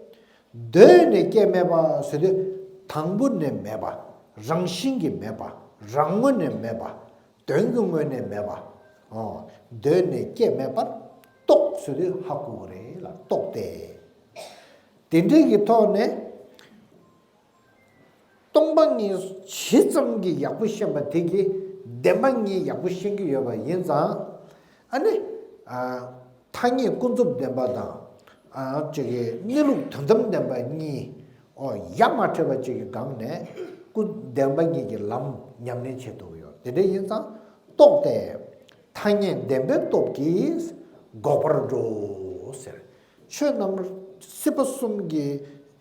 གདོད་ནས་སྐྱེ་མེད་པ་ཟེར་དུས་དང་པོ་ནས་མེད་པ། རང་བཞིན་གྱིས་མེད་པ། རང་ངོས་ནས་མེད་པ། དོན་གྱི་ངོས་ནས་མེད་པ། ཨོ། གདོད་ནས་སྐྱེ་མེད་པར་རྟོགས་ཟེར་དུས་ཧ་གོ་གི་རེད་ལ་རྟོགས་ཏེ། དེ་འདྲའི་གི་ཐོག་ནས་སྟོང་པ་ཉིད་ཇི་ཙམ་གྱིས་ཡག་པོ་ཤེས་པ་དེ་གིས་བདེན་པ་ཉིད་ཡག་པོ་ཤེས་ཀྱི་ཡོད་པ་ཡིན་ཙང་། ཨ་ནི། ཨ། ཐ་སྙད་ཀུན་རྫོབ་བདེན་པ་དང་། ཨ། ཅིག་གི་གནས་ལུགས་དོན་དམ་བདེན་པ་གཉིས། ཨོ། ཡ་མ་བྲལ་བ་ཅིག་གི་སྒང་ནས་ཀུན་བདེན་པ་གཉིས་ཀྱི་ལམ་ཉམས་ལེན་བྱེད་ཐུབ་ཀྱི་ཡོད། དེ་འདྲ་ཡིན་ཙང་རྟོགས་ཏེ། ཐ་སྙད་བདེན་པའི་སྟོབས་ཀྱིས་འགོག་པར་འགྲོ་ཟེར། ཆོས་རྣམས་སྲིད་པ་གསུམ་གྱི་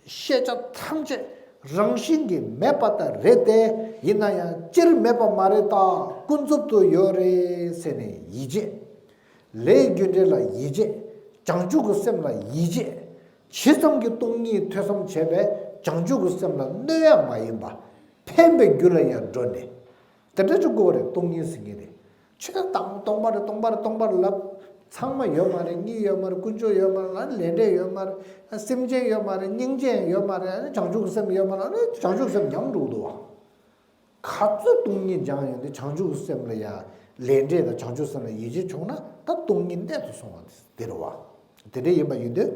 ཤེས་བྱ་ཐམས་ཅད་རང་བཞིན་གྱིས་མེད་པ་ལྟར་རེད་དེ། ཡིན་ན་ཡང་སྤྱིར་མེད་པ་མ་རེད་ད། ཀུན་རྫོབ་ཏུ་ཡོད་རེད་ཟེར་ནས་ཡིད་ཆེས། ལས་རྒྱུ་འབྲས་ལ་ཡིད་ཆེས། བྱང་ཆུབ་ཀྱི་སེམས་ལ་ཡིད་ཆེས། ཇི་ཙམ་གྱིས་སྟོང་ཉིད་ཐོས་བསམ་བྱས་པས་བྱང་ཆུབ་ཀྱི་སེམས་ལ་གནོད་ཡ་མ་ཡིན་པ། ཕན་པའི་རྒྱུ་ལ་ཡང་འགྲོ་ནས། དེ་འདྲ་ཅིག་དགོས་པ་རེད། སྟོང་ཉིད་ཟེར་མཁན་དེ། ཆོས་དང་སྟོང་པ་རེད། སྟོང་པ་རེད། སྟོང་པ་རེད་ལབ། ཚང་མ་ཡོད་མ་རེད། གཉིད་ཡོད་མ་རེད། ཀུན་སྤྱོད་ཡོད་མ་རེད། ལས་འབྲས་ཡོད་མ་རེད། སེམས་ཅན་ཡོད་མ་རེད། སྙིང་རྗེ་ཡོད་མ་རེད། བྱང་ཆུབ་ཀྱི་སེམས་ཡོད་མ་རེད། བྱང་ཆུབ་སེམས་ཉམས་འགྲོ་གི་འདུག་བ། ག་ཚོད་སྟོང་ཉིད་སྦྱངས་ཡོང་དུས་བྱང་ཆུབ་སེམས་ལ་ཡང་ལས་འབྲས་དང་བྱང་ཆུབ་སེམས་ལ་ཡིད་ཆེས་བྱུང་ན་ད་སྟོང་ཉིད་གནད་དུ་སོང་བ་དེ་རེད་བ། དེ་འདྲ་ཡིན་པ་ཡིན་དུས།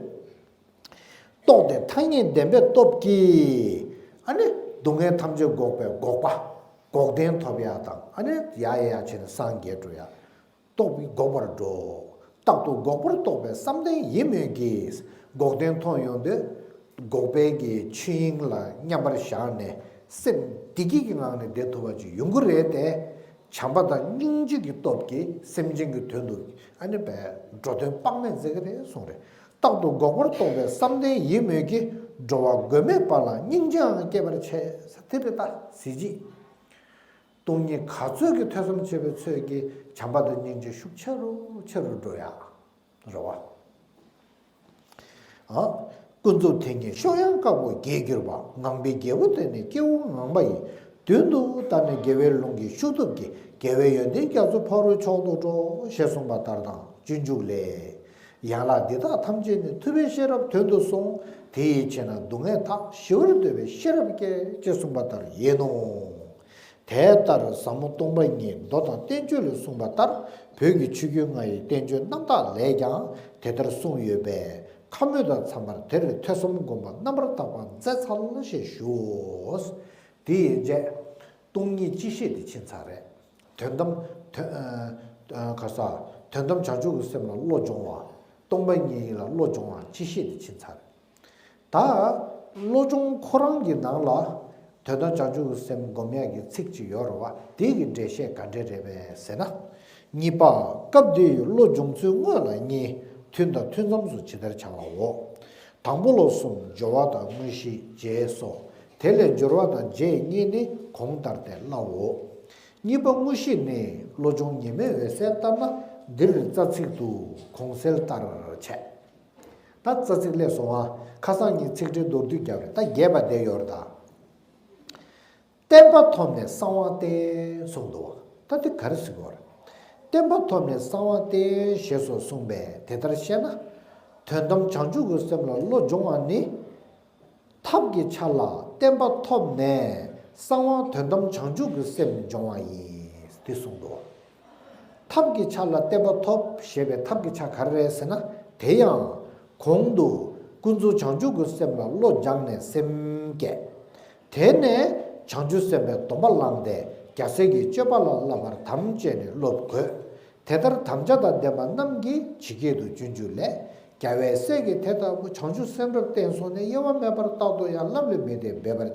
རྟོགས་ཏེ་ཐ་སྙད་བདེན་པའི་སྟོབས་ཀྱིས་ཨ་ནི་སྡུག་བསྔལ་ཐམས་ཅད་འགོག་པའི་འགོག་པ། འགོག་བདེན་ཐོབ་ཡ་དང་ཨ་ནི་ཡ་ཡ་ཡ་བྱས་ནས་སངས་རྒྱས་འགྲོ་ཡ། རྟོགས་པས་འགོག་པར་འགྲོ། རྟག་ཏུ་འགོག་པར་རྟོགས་པའི་བསམ་གཏན་ཡིན་མོད་ཀྱི། འགོག་བདེན་མཐོང་ཡོང་དུས། འགོག་པའི་གི་ཆོས་དབྱིངས་ལ་མཉམ་པར་བཞག་ནས་སེམས་བདེ་སྐྱིད་ཀྱི་ངང་ནས་བསྡད་ཐུབ་པ་ཅིག་ཡོང་གི་རེད་དེ། བྱམས་པ་དང་སྙིང་རྗེ་གི་སྟོབས་ཀྱིས་སེམས་ཅན་གྱི་དོན་དུ་ཨ་ནི་བས་འགྲོ་དོན་དཔག་མེད་མཛད་ཀྱི་རེད་གསུངས་རེད། རྟག་ཏུ་འགོག་པར་རྟོགས་པའི་བསམ་གཏན་ཡིན་མོད་ཀྱི། འགྲོ་བ་མགོན་མེད་པ་ལ་སྙིང་རྗེའང་སྐྱེ་བར་བྱེད། དེ་རེད་ད་གཟི་བརྗིད། སྟོང་ཉིད་ག་ཚོད་ཀྱི་ཐོས་བསམ་བྱེད་པའི་ཚོད་ཀྱིས་བྱམས་པ་དང་སྙིང་རྗེ་ཤུགས་ཆེ་རུ་ཆེ་རུ་འགྲོ་ཡ། རེད་བ། ཨ། ཀུན་རྫོབ་དེ་ཉིད་གཤོག་ཡངས་དཀར་པོ་རྒྱས་གྱུར་པ། ངང་པའི་རྒྱལ་པོ་དེ་ནི་སྐྱེ་བོ་ངང་པ་ཡི། མདུན་དུ་བལྟ་ནས་དགེ་བའི་ལུང་གི་ཤུགས་སྟོབས་ཀྱིས། དགེ་བའི་ཡོན་ཏན་རྒྱ་མཚོ་ཕ་རོལ་མཆོག་ཏུ་འགྲོ། ཞེས་གསུངས་པ་ལྟར་དང་སྤྱོད་འཇུག་ལས། ཡན་ལག་འདི་དག་ཐམས་ཅད་ནི། ཐུབ་པའི་ཤེས་རབ་དོན་དུ་གསུངས། དེ་ཡིས་ཕྱེ་ན་སྡུག་བསྔལ་དག། ཞི་བར་འདོད་པའི་ཤེས་རབ་བསྐྱེད། ཅེས་གསུངས་པ་ལྟར་ཡིན་ནོ། དེ་ལྟར་ཟབ་མོ་སྟོང་པ་ཉིད་མདོ་དང་བསྟན་བཅོས་ལས་གསུངས་པ་ལྟར། བོད་ཀྱི་ཆོས་བརྒྱུད་ལྔ་ཡི་བསྟན་བཅོས་རྣམ་དག་ལས་ཀྱང་དེ་ལྟར་གསུངས་ཡོད་པས། ཁ་སྨོད་དང་འཚམས་པར་དེར་ཐོས་བསམ་སྒོམ་པ་རྣམ་པར་དག་པ་མཛད་འཚལ་ཞེས་ཞུའོ། དེ་ཡན་ཆད་སྟོང་ཉིད་སྤྱི་བཤད་དེ་ཕྱིན་ཚར་རེད། དོན་དམ་དོན་ཨ་ཨ་ག་ས་དོན་དམ་བྱང་ཆུབ་ཀྱི་སེམས་ལ་བློ་སྦྱོང་བ། སྟོང་པ་ཉིད་ལ་བློ་སྦྱོང་བ་སྤྱི་བཤད་དེ་ཕྱིན་ཚར་རེད། ད་བློ་སྦྱོང་ཁོ་རང་གི་ནང་ལ་དོན་དམ་བྱང་ཆུབ་ཀྱི་སེམས་སྒོམ་ཡག་གི་ཚིག་ཅིག་ཡོད་རེད་བ། དེ་གི་འགྲེལ་བཤད་ག་འདྲ་རེད་པས་ཟེར་ན། གཉིས་པ། སྐབས་འདིའི་བློ་སྦྱོང་ཚུལ་དངོས་ལ་གཉིས། ཐུན་དང་ཐུན་མཚམས་སུ་ཇི་ལྟར་བྱ་བའོ། དང་པོ་ལ་གསུམ། སྦྱོར་བ་དང་དངོས་གཞི་རྗེས་སོ། དེ་ལས་སྦྱོར་བ་དང་རྗེས་གཉིས་ནི་གོང་ལྟར་ཏེ་སླའོ། གཉིས་པ་དངོས་གཞི་ནི། བློ་སྦྱོང་ཉི་མའི་འོད་གསལ་ལྟར་ན། འདིར་རྩ་ཚིག་ཏུ་གོང་གསལ་ལྟར་བྱས། ད་རྩ་ཚིག་སླེབས་སོང་ཨ། ཁ་སང་ཉིན་ཚིག་འགྲེལ་མདོར་བསྡུས་བརྒྱབ་རེད། ད་རྒྱས་པ་བསྡད་ཡོད་རེད་ད། བརྟན་པ་ཐོབ་ནས་གསང་བ་བརྟན་གསུངས་འདུག་ད་དེ་ག་རེ་ཟེར་དགོས་རེད། བརྟན་པ་ཐོབ་ནས་གསང་བ་སྟེ་ཞེས་སོགས་གསུངས་པས་དེ་ལྟར་བཤད་ན། དོན་དམ་བྱང་ཆུབ་ཀྱི་སེམས་ལ་བློ་སྦྱོང་བ་ནི། ཐབས་ཀྱི་ཆ་ལ་བརྟན་པ་ཐོབ་ནས་གསང་བ་དོན་དམ་བྱང་ཆུབ་ཀྱི་སེམས་སྦྱོང་བ་ཡིན། དེ་གསུངས་འདུག་ཐབས་ཀྱི་ཆ་ལ་བརྟན་པ་ཐོབ་ཞེས་པའི་ཐབས་ཀྱི་ཆ་ག་རེ་རེད་ཟེར་ན། དེ་ཡང་གོང་དུ་ཀུན་རྫོབ་བྱང་ཆུབ་ཀྱི་སེམས་ལ་བློ་སྦྱངས་ནས་སེམས་བསྐྱེད། དེ་ནས་བྱང་ཆུབ་སེམས་དཔའི་སྡོམ་པ་བླངས་ཏེ་རྒྱལ་སྲས་ཀྱི་སྤྱོད་པ་ལ་བསླབ་པར་དམ་བཅས་ནས་སློབ་དགོས། དེ་ལྟར་དམ་བཅའ་དང་ལྡན་པ་རྣམས་ཀྱིས་ཇི་སྐད་དུ་སྤྱོད་འཇུག་ལས། རྒྱལ་བའི་སྲས་ཀྱིས་དེ་ལྟ་བུ། བྱང་ཆུབ་སེམས་རབ་བརྟན་སོང་ནས། གཡེལ་བ་མེད་པར་རྟག་ཏུ་ཡང་། བསླབ་ལས་མི་འདའ་འབད་པར་བྱ།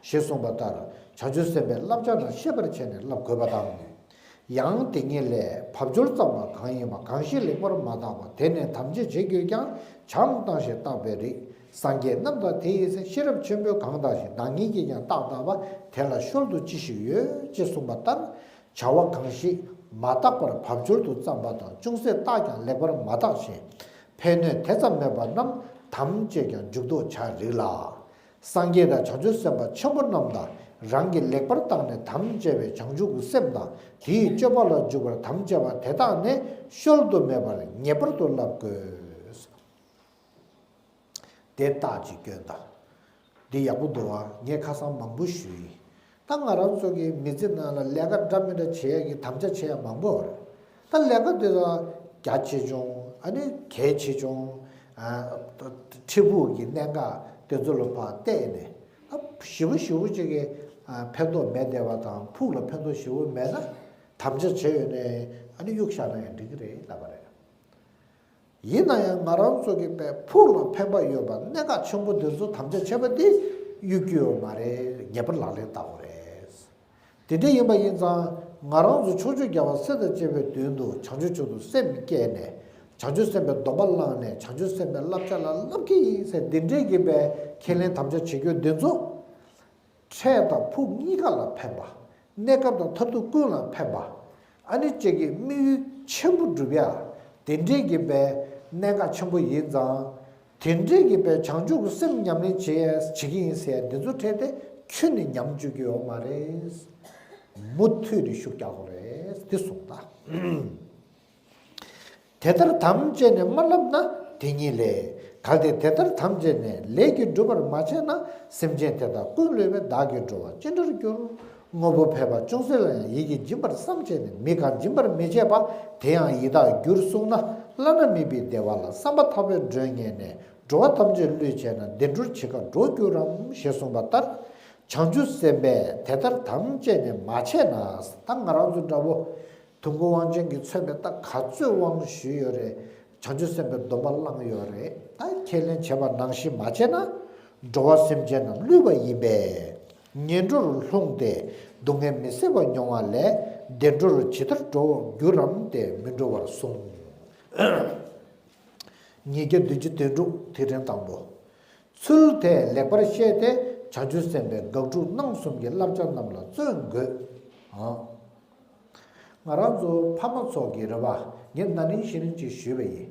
ཞེས་གསུངས་པ་ལྟར་བྱང་ཆུབ་སེམས་དཔའི་བསླབ་བྱ་རྣམས་ཤེས་པར་བྱས་ནས་བསླབ་དགོས་པ་དང་། ཡང་དེ་ཉིད་ལས་བབ་ཅོལ་བརྩམས་པ་གང་ཡིན་པ་གང་ཞིག་ལེགས་པར་མ་བརྟགས་པ། དེ་ནས་དམ་བཅའ་བྱེད་དགོས་ཀྱང་བྱའམ་བཏང་ཞིང་བརྟགས་པའི་རིགས། སངས་རྒྱས་རྣམས་དང་དེ་ཡི་སྲས། ཤེས་རབ་ཆེན་པོས་གང་བརྟགས་ཤིང་། བདག་ཉིད་ཀྱིས་ཀྱང་བརྟགས་བརྟགས་པ། དེ་ལ་བཤོལ་དུ་ཅི་ཞིག་ཡོད། ཅེས་གསུངས་པ་ལྟར། བྱ་བ་གང་ཞིག་མ་བརྟགས་པར་བབ་ཅོལ་དུ་བརྩམས་པ་དང་། ཅུང་ཟད་བརྟགས་ཀྱང་ལེགས་པར་མ་བརྟགས་ཤིང་། ཕན་གནོད་དེ་ཙམ་མེད་པ་རྣམས་དམ་བཅས་ཀྱང་འཇུག་ལྡོག་བྱ་རིགས་ལ། སངས་རྒྱས་དང་བྱང་ཆུབ་སེམས་དཔའ་ཆེན་པོ་རྣམས་དང་། རང་གིས་ལེགས་པར་བརྟགས་ནས་དམ་བཅས་པའི་བྱང་ཆུབ་ཀྱི་སེམས་དང་། དེའི་སྤྱོད་པ་ལ་འཇུག་པར་དམ་བཅས་པ་དེ་དག་ནི་བཤོལ་དུ་མེད་པར་ངེས་པར་དུ་བསླབ་དགོས། དེ་རྟགས་ཀྱི་སྐྱོན་དང་། འདི་ཡག་པོ་འདུག་བ། ངས་ཁ་སང་མང་པོ་ཞུས་ཡིན། ད་ང་རང་ཚོ་གི་མི་ཚེ་ནང་ལ་ལས་ཀ་འདྲ་མི་འདྲ་བྱེད་ཡ་གི་དམ་བཅའ་བྱེད་ཡ་མང་པོ་ཡོད་རེད། ད་ལས་ཀ་དེ་ཚོ་རྒྱ་ཆེ་ཆུང་། ཨ་ནི་གལ་ཆེ་ཆུང་། ཨ། འཕྲལ་ཕུགས་ཀྱི་གནད་འགག་དེ་ཚོ་ལ་ཕར་བལྟས་ནས། ཨ། ཞེ་པོ་ཞེ་པོ་ཅིག་གི། ཨ། ཕན་ཐོགས་མེད་བསྡད་པ་དང་། ཕུགས་ལ་ཕན་ཐོགས་ཞེ་པོ་མེད་ན། དམ་བཅའ་བྱས་ཡོད་ནའི་ཨ་ནི་གཡུག་བཞག་ན་ཡང་འགྲིག་གི་རེད་ལབ་པ་རེད། ཡིན་ན་ཡང་ང་རང་ཚོ་གི་པའི་ཕུགས་ལ་ཕན་པ་ཡོད་པ་གནད་འགག་ཆེན་པོ་འདི་ཚོ་དམ་བཅའ་བྱས་པ་འདི་གཡུག་རྒྱུ་ཡོད་མ་རེད། ངེས་པར་ལག་ལེན་བསྟར་དགོས་རེད། དེ་འདྲ་ཡིན་པ་ཡིན་ཙང་ང་རང་ཚོ་ཕྱོགས་བཅུའི་རྒྱལ་བ་སྲས་དང་བཅས་པའི་མདུན་དུ་བྱང་ཆུབ་མཆོག་ཏུ་སེམས་བསྐྱེད་ནས། བྱང་ཆུབ་སེམས་དཔའི་སྡོམ་པ་བླངས་ནས། བྱང་ཆུབ་སེམས་དཔའི་བསླབ་བྱ་ལ་བསླབ་ཀྱི་ཡིན་ཟེར་འདི་འདྲའི་གི་པའི་ཁས་ལེན་དམ་བཅའ་བྱེད་རྒྱུ་འདི་ཚོ། འཕྲལ་དང་ཕུགས་གཉིས་ཀ་ལ་ཕན་པ། གནས་སྐབས་དང་མཐར་ཐུག་ཀུན་ལ་ཕན་པ། ཨ་ནི་ཅིག་གི་དམིགས་ཡུལ་ཆེན་པོ་འགྲུབ་ཡ། དེ་འདྲའི་གི་པའི་གནད་འགག་ཆེན་པོ་ཡིན་ཙང་། དེ་འདྲའི་གི་པའི་བྱང་ཆུབ་ཀྱི་སེམས་ཉམས་ལེན་བྱེད་ཡ་བྱེད་ཀྱི་ཡིན་ཟེར་ཡ་འདི་ཚོ་འཕྲལ་དེ་ཁྱོན་ནས་ཉམས་བཅུག་གི་ཡོད་མ་རེད། མུ་མཐུད་ནས་ཤུགས་རྒྱག་དགོས་རེད། འདི་གསུངས་ད། དེ་ལྟར་དམ་བཅས་ནས་མ་བསླབས་ན་དེ་ཉིད་ལས། གལ་ཏེ་དེ་ལྟར་དམ་བཅས་ནས་ལས་ཀྱིས་སྒྲུབ་པར་མ་བྱས་ན། སེམས་ཅན་དེ་དག་ཀུན་བསླུས་པས། བདག་གིས་འགྲོ་བ་ཅི་འདྲར་འགྱུར། དངོས་པོ་ཕལ་པ་ཅུང་ཟད་ལ་ཡང་། ཡིད་ཀྱིས་སྦྱིན་པར་བསམ་བྱས་ནས། མི་གང་སྦྱིན་པར་མི་བྱེད་པ། དེ་ཡང་ཡི་དྭགས་འགྱུར་གསུངས་ན། བླ་ན་མེད་པའི་བདེ་བ་ལ། བསམ་པ་ཐག་པས་མགྲོན་གཉེར་ནས། འགྲོ་བ་ཐམས་ཅད་བསླུས་བྱས་ན། བདེ་འགྲོར་ཇི་ག་འགྲོ་འགྱུར་རམ། ཞེས་གསུངས་པ་ལྟར། བྱང་ཆུབ་སེམས་དཔས་དེ་ལྟར་དམ་བཅས་ནས་མ་བྱས་ན། ད་ང་རང་ཚོ་འདྲ་བོ། དུས་འཁོར་དབང་ཆེན་གྱི་མཚོན་པའི་ད་ག་ཚོད་དབང་ཞུས་ཡོད་རེད། བྱང་ཆུབ་སེམས་དཔའི་སྡོམ་པ་བླངས་ཡོད་རེད། ད་ཁས་ལེན་བྱས་པ་ནང་བཞིན་མ་བྱས་ན། འགྲོ་བ་སེམས་ཅན་རྣམས་བསླུས་པ་ཡིན་པས། ངན་འགྲོར་ལྷུང་སྟེ་སྡུག་བསྔལ་མི་བཟད་པ་མྱོང་བ་ལས། བདེ་འགྲོར་ཇི་ལྟར་འགྲོ་འགྱུར་རམ་སྟེ་མི་འགྲོ་བར་གསུངས། ཉིས་བརྒྱ་བདུན་ཅུ་དོན་དྲུག་ཐིག་ཕྲེང་དང་པོ། ཚུལ་དེ་ལེགས་པར་ཤེས་ཏེ། བྱང་ཆུབ་སེམས་དཔའི་དགག་སྒྲུབ་གནང་གསུམ་གྱི་བསླབ་བྱ་རྣམས་ལ་བརྩོན་དགོས། ཨང་། ང་རང་ཚོ་ཕ་མ་ཚོ་གི་རེད་པ། ངས་ན་ནིང་གཞེས་ནིང་ཅིག་ཞུས་པ་ཡིན།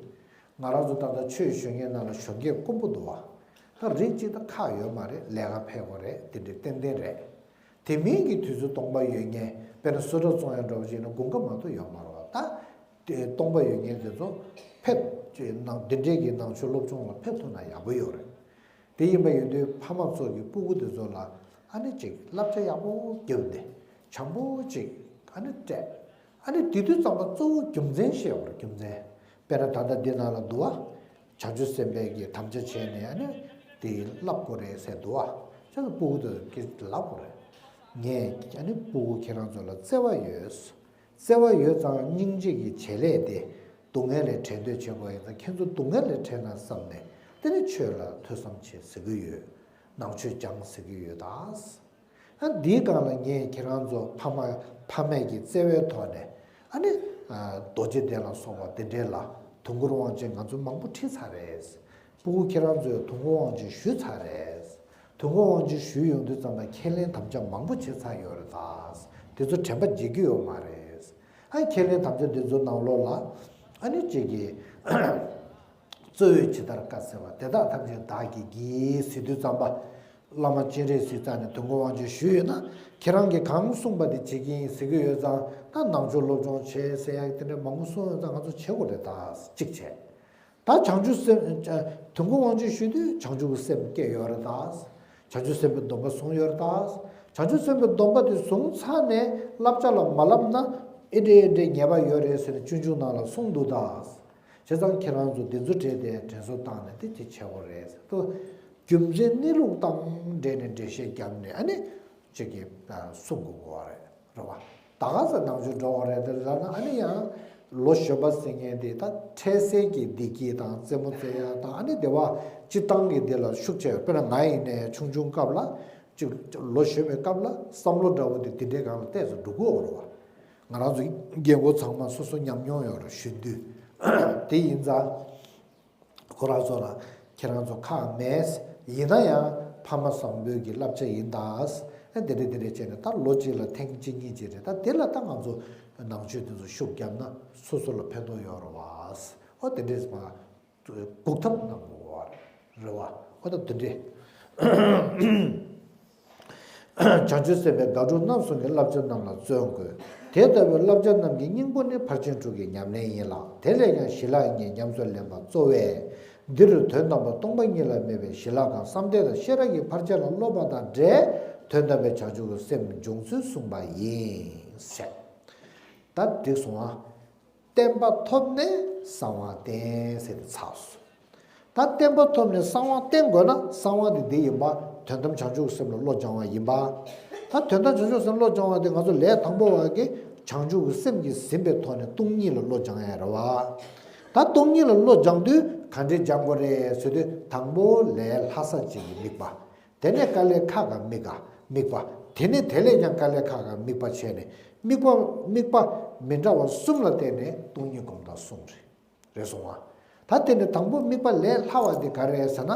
ང་རང་ཚོ་ད་ལྟ་ཆོས་ཞུ་མཁན་ནང་ལ་གཞོན་སྐྱེས་དཀོན་པོ་འདུག་བ། ད་རིགས་གཅིག་ད་ཁག་ཡོད་མ་རེད། ལས་ཀ་ཕེབས་དགོས་རེད། དེ་འདྲ་ཏན་ཏན་རེད། དེ་མིན་གྱི་དུས་ཚོད་སྟོང་པ་ཡོད་མཁན། དཔེར་ན་བཟོ་གྲྭ་བཙོང་ཡ་འདྲ་བོ་ཅིག་ན་དགུན་ཁ་མ་གཏོགས་ཡོད་མ་རེད་བ། ད་དེ་སྟོང་པ་ཡོད་མཁན་དེ་ཚོ་ཕེབས་ཀྱི་ནང་། འདི་འདྲའི་གི་ནང་ཆོས་སློབ་སྦྱོང་ལ་ཕེབས་ཐུབ་ན་ཡག་པོ་ཡོད་རེད། དེ་ཡིན་པ་ཡིན་དུས་ཕ་མ་ཚོ་གི་སྤུ་གུ་དེ་ཚོ་ལ་ཨ་ནི་ཅིག་བསླབ་བྱ་ཡག་པོ་བརྒྱབ་ནས་བྱམས་པོ་ཅིག་ཨ་ནི་སྤྲད། ཨ་ནི་དེ་དུས་ཙམ་པ་གཙོ་བོ་རྒྱུ་མཚན་ཤེས་དགོས་རེད། རྒྱུ་མཚན། དཔེར་ན་ད་ལྟ་འདི་ནང་ལ་འདུག་བ། བྱང་ཆུབ་སེམས་དཔའི་གི་དམ་བཅའ་བྱས་ནས་ཨ་ནི་དེ་བསླབ་དགོས་རེད་ཟེར་འདུག་བ། ཁྱེད་ཚོ་སྤུ་གུ་དེ་གི་ལབ་དགོས་རེད། ངས་ཨ་ནི་སྤུ་གུ་ཁྱེད་རང་ཚོ་ལ་བརྩེ་བ་ཡོད། བརྩེ་བ་ཡོད་ཙང་སྙིང་རྗེ་གི་བྱེད་ལས་དེ། སྡུག་བསྔལ་ལས་བྲལ་འདོད་བྱེད་དགོས་ཡིན་ཙང་། ཁྱེད་ཚོ་སྡུག་བསྔལ་ལས་བྲལ་ན་བསམ་ནས། དེ་ནི་ཆོས་ལ་ཐོས་བསམ་བྱེད་ཟེར་གི་ཡོད། ནང་ཆོས་སྦྱང་ཟེར་གི་ཡོད་ད། ཨ། འདིའི་སྒང་ལ་ངས་ཁྱེད་རང་ཚོ་ཕ་མ་ཕ་མས་ཀྱི་བརྩེ་བའི་ཐོག་ནས། ཨ་ནི། ཨ། རྡོ་རྗེ་གདན་ལ་སོགས་པ་དེ་འདྲའི་ལ་དུས་འཁོར་དབང་ཆེན་ང་ཚོ་མང་པོ་ཁྲིད་ཚར་རེད། སྤུ་གུ་ཁྱེད་རང་ཚོས་དུས་འཁོར་དབང་ཆེན་ཞུས་ཚར་རེད། དུས་འཁོར་དབང་ཆེན་ཞུས་ཡོང་དུས་ཙམ་པ་ཁས་ལེན་དམ་བཅའ་མང་པོ་བྱས་ཚར་ཡོད་རེད་ད། དེ་ཚོ་དྲན་པ་བརྗེད་རྒྱུ་ཡོད་མ་རེད། ཨ། ཁས་ལེན་དམ་བཅའ་འདི་ཚོ་ནང་ལོགས་ལ་ཨ་ནི་གཅིག་གིས་གཙོ་བོས་ཇི་ལྟར་བཀའ་སྩལ་པ། དེ་དག་ཐམས་ཅད་བདག་གིས་བགྱི་ཟེར་དུས་ཙམ་པ། བླ་མ་སྤྱན་རས་གཟིགས་རྩ་ནས་དུས་འཁོར་དབང་ཆེན་ཞུས་ཡོད་ན། ཁྱེད་རང་གིས་གང་གསུངས་པ་དེ་བྱེད་ཀྱི་ཡིན་ཟེར་གྱི་ཡོད་ཙང་། ད་ནང་ཆོས་སློབ་སྦྱོང་བྱེད་ཟེར་ཡག་དེ་འདྲ་མང་པོ་གསུངས་ཡོད་ཙང་། ང་ཚོ་བྱེད་དགོས་རེད། ད་གཅིག་བྱས། ད་བྱང་ཆུབ་སེམས། དུས་འཁོར་དབང་ཆེན་ཞུ་དུས་བྱང་ཆུབ་ཀྱི་སེམས་སྐྱེས་ཡོད་རེད་ད། བྱང་ཆུབ་སེམས་དཔའི་སྡོམ་པ་བཟུང་ཡོད་རེད་ད། བྱང་ཆུབ་སེམས་དཔའི་སྡོམ་པ་དེ་བཟུང་ཚར་ནས་བསླབ་བྱ་ལ་མ་བསླབ་ན་ཨེ་འདྲ་ཨེ་འདྲའི་ཉེས་པ་ཡོད་རེད་ཟེར་ནས་སྤྱོད་འཇུག་ནང་ལ་གསུངས་འདུག་ད། བྱས་ཙང་ཁྱེད་རང་ཚོ་འདི་ཚོ་བྲལ་ཏེ་དྲན་གསོ་བཏང་ནས་དེ་ཅིག་བྱེད་དགོས་རེད་ཟེར་དུས། རྒྱུ་མཚན་གནས་ལུགས་དང་འབྲེལ་ནས་འགྲེལ་བཤད་བརྒྱབ་ནས། ཨ་ནི་ཅིག་གིས་གསུང་དགོས་པ་རེད། རེད་བ། ད་ག་ས་ནང་ཆོས་འགྲོ་བ་རེད་དེ་ལབ་ན། ཨ་ནི་ཡང་ལོ་གཞོན་པ་ཟེར་མཁན་དེ་ད་འཕྲལ་སེལ་གྱི་བདེ་སྐྱིད་དང་རྩེད་མོ་རྩེ་ཡ་དང་། ཨ་ནི་བདེ་བ་སྤྱིར་བཏང་གི་དེ་ལ་ཤུགས་ཆེ། དཔེར་ན་ང་ཡིན་ནའི་ཆུང་ཆུང་སྐབས་ལ་ཅིག་ལོ་གཞོན་པའི་སྐབས་ལ་བསམ་བློ་འདྲ་བོ་དེ་དེ་འདྲའི་སྒང་ལ་ཏོག་ཙམ་འགྲོ་གི་ཡོད་རེད་བ། ང་རང་ཚོ་རྒན་གོག་ཚང་མ་སོ་སོ་ཉམས་མྱོང་ཡོད་རེད། གཞོན་དུས་དེ་ཡིན་ཙང་། ཁོ་རང་ཚོ་ལ་ཁྱེད་རང་ཚོ་ཁག་མེད། ཡིན་ན་ཡང་ཕ་མ་བཟང་པོའི་གི་བསླབ་བྱ་ཡིན་ད། ཨ། དེ་འདྲ་དེ་འདྲ་བྱས་ནས་ད་ལོ་གཅིག་ལ་ཐེངས་གཅིག་གཉིས་ཅིག་རེད། ད་དེ་ལ་ད་ང་ཚོ་ནང་ཆོས་དེ་ཚོ་ཤུགས་བརྒྱབ་ན་སོ་སོ་ལ་ཕན་ཐོགས་ཡོད་རེད་བ། ཨོ། དེ་འདྲས་མ་སྒུག་ཐབས་གནང་དགོས་པ་རེད་བ། ཨོ། ད་དེ་འདྲས། བྱང་ཆུབ་སེམས་དཔའི་དགག་སྒྲུབ་རྣམ་གསུམ་གྱི་བསླབ་བྱ་རྣམས་ལ་བརྩོན་དགོས། དེ་ལྟ་བུའི་བསླབ་བྱ་རྣམས་ཀྱི་སྙིང་པོ་ནི་ཕར་ཕྱིན་དྲུག་གི་ཉམས་ལེན་ཡིན་ལ། དེ་ལས་ཀྱང་ཞི་ལྷག་གཉིས་ཉམས་སུ་ལེན་པ་གཙོ་བས། འདིར་དོན་དམ་པ་སྟོང་པ་ཉིད་ལ་དམིགས་པའི་ཞི་ལྷག་གམ་བསམ་གཏན་དང་ཤེས་རབ་ཀྱི་ཕར་ཕྱིན་ལ་སློབ་པ་དང་འབྲེལ། དོན་དམ་པའི་བྱང་ཆུབ་ཀྱི་སེམས་འབྱུང་ཚུལ་གསུངས་པ་ཡིན་ཟེར། ད་འགྲིག་སོང་ཨ། བརྟན་པ་ཐོབ་ནས་གསང་བ་བསྟེན་ཟེར་ཏེ་ཚར་སོང་། ད་བརྟན་པ་ཐོབ་ནས་གསང་བ་བསྟེན་དགོས་ན། གསང་བ་དེ་འདི་ཡིན་པ། དོན་དམ་བྱང་ཆུབ་སེམས་ལ་བློ་སྦྱང་བ་ཡིན་པ། ད་དོན་དམ་བྱང་ཆུབ་སེམས་ལ་བློ་སྦྱང་བ་དེ་ང་ཚོ་ལས་དང་པོ་བ་གི་བྱང་ཆུབ་ཀྱི་སེམས་ཀྱིས་ཟིན་པའི་ཐོག་ནས་སྟོང་ཉིད་ལ་བློ་སྦྱང་ཡ་རེད་བ། ད་སྟོང་ཉིད་ལ་བློ་སྦྱང་དུས་ག་འདྲས་སྦྱང་དགོས་རེད་ཟེར་དུས། དང་པོ་ལས་ལྷག་ས་གཅིག་གི་དམིགས་པ། དེ་ནས་དཀའ་ལས་ཁག་ག་དམིགས་ག་དམིགས་པ། དེ་ནས་དེ་ལས་ཀྱང་དཀའ་ལས་ཁག་ག་དམིགས་པ་བྱས་ནས། དམིགས་པ་དམིགས་པ་མི་འདྲ་བ་གསུམ་ལ་བརྟེན་ནས་སྟོང་ཉིད་སྒོམ་སྟངས་གསུངས་རེད། རེད་སོང་བ། ད་དེ་ནས་དང་པོ་དམིགས་པ་ལས་ལྷག་པ་དེ་ག་རེ་རེད་ཟེར་ན།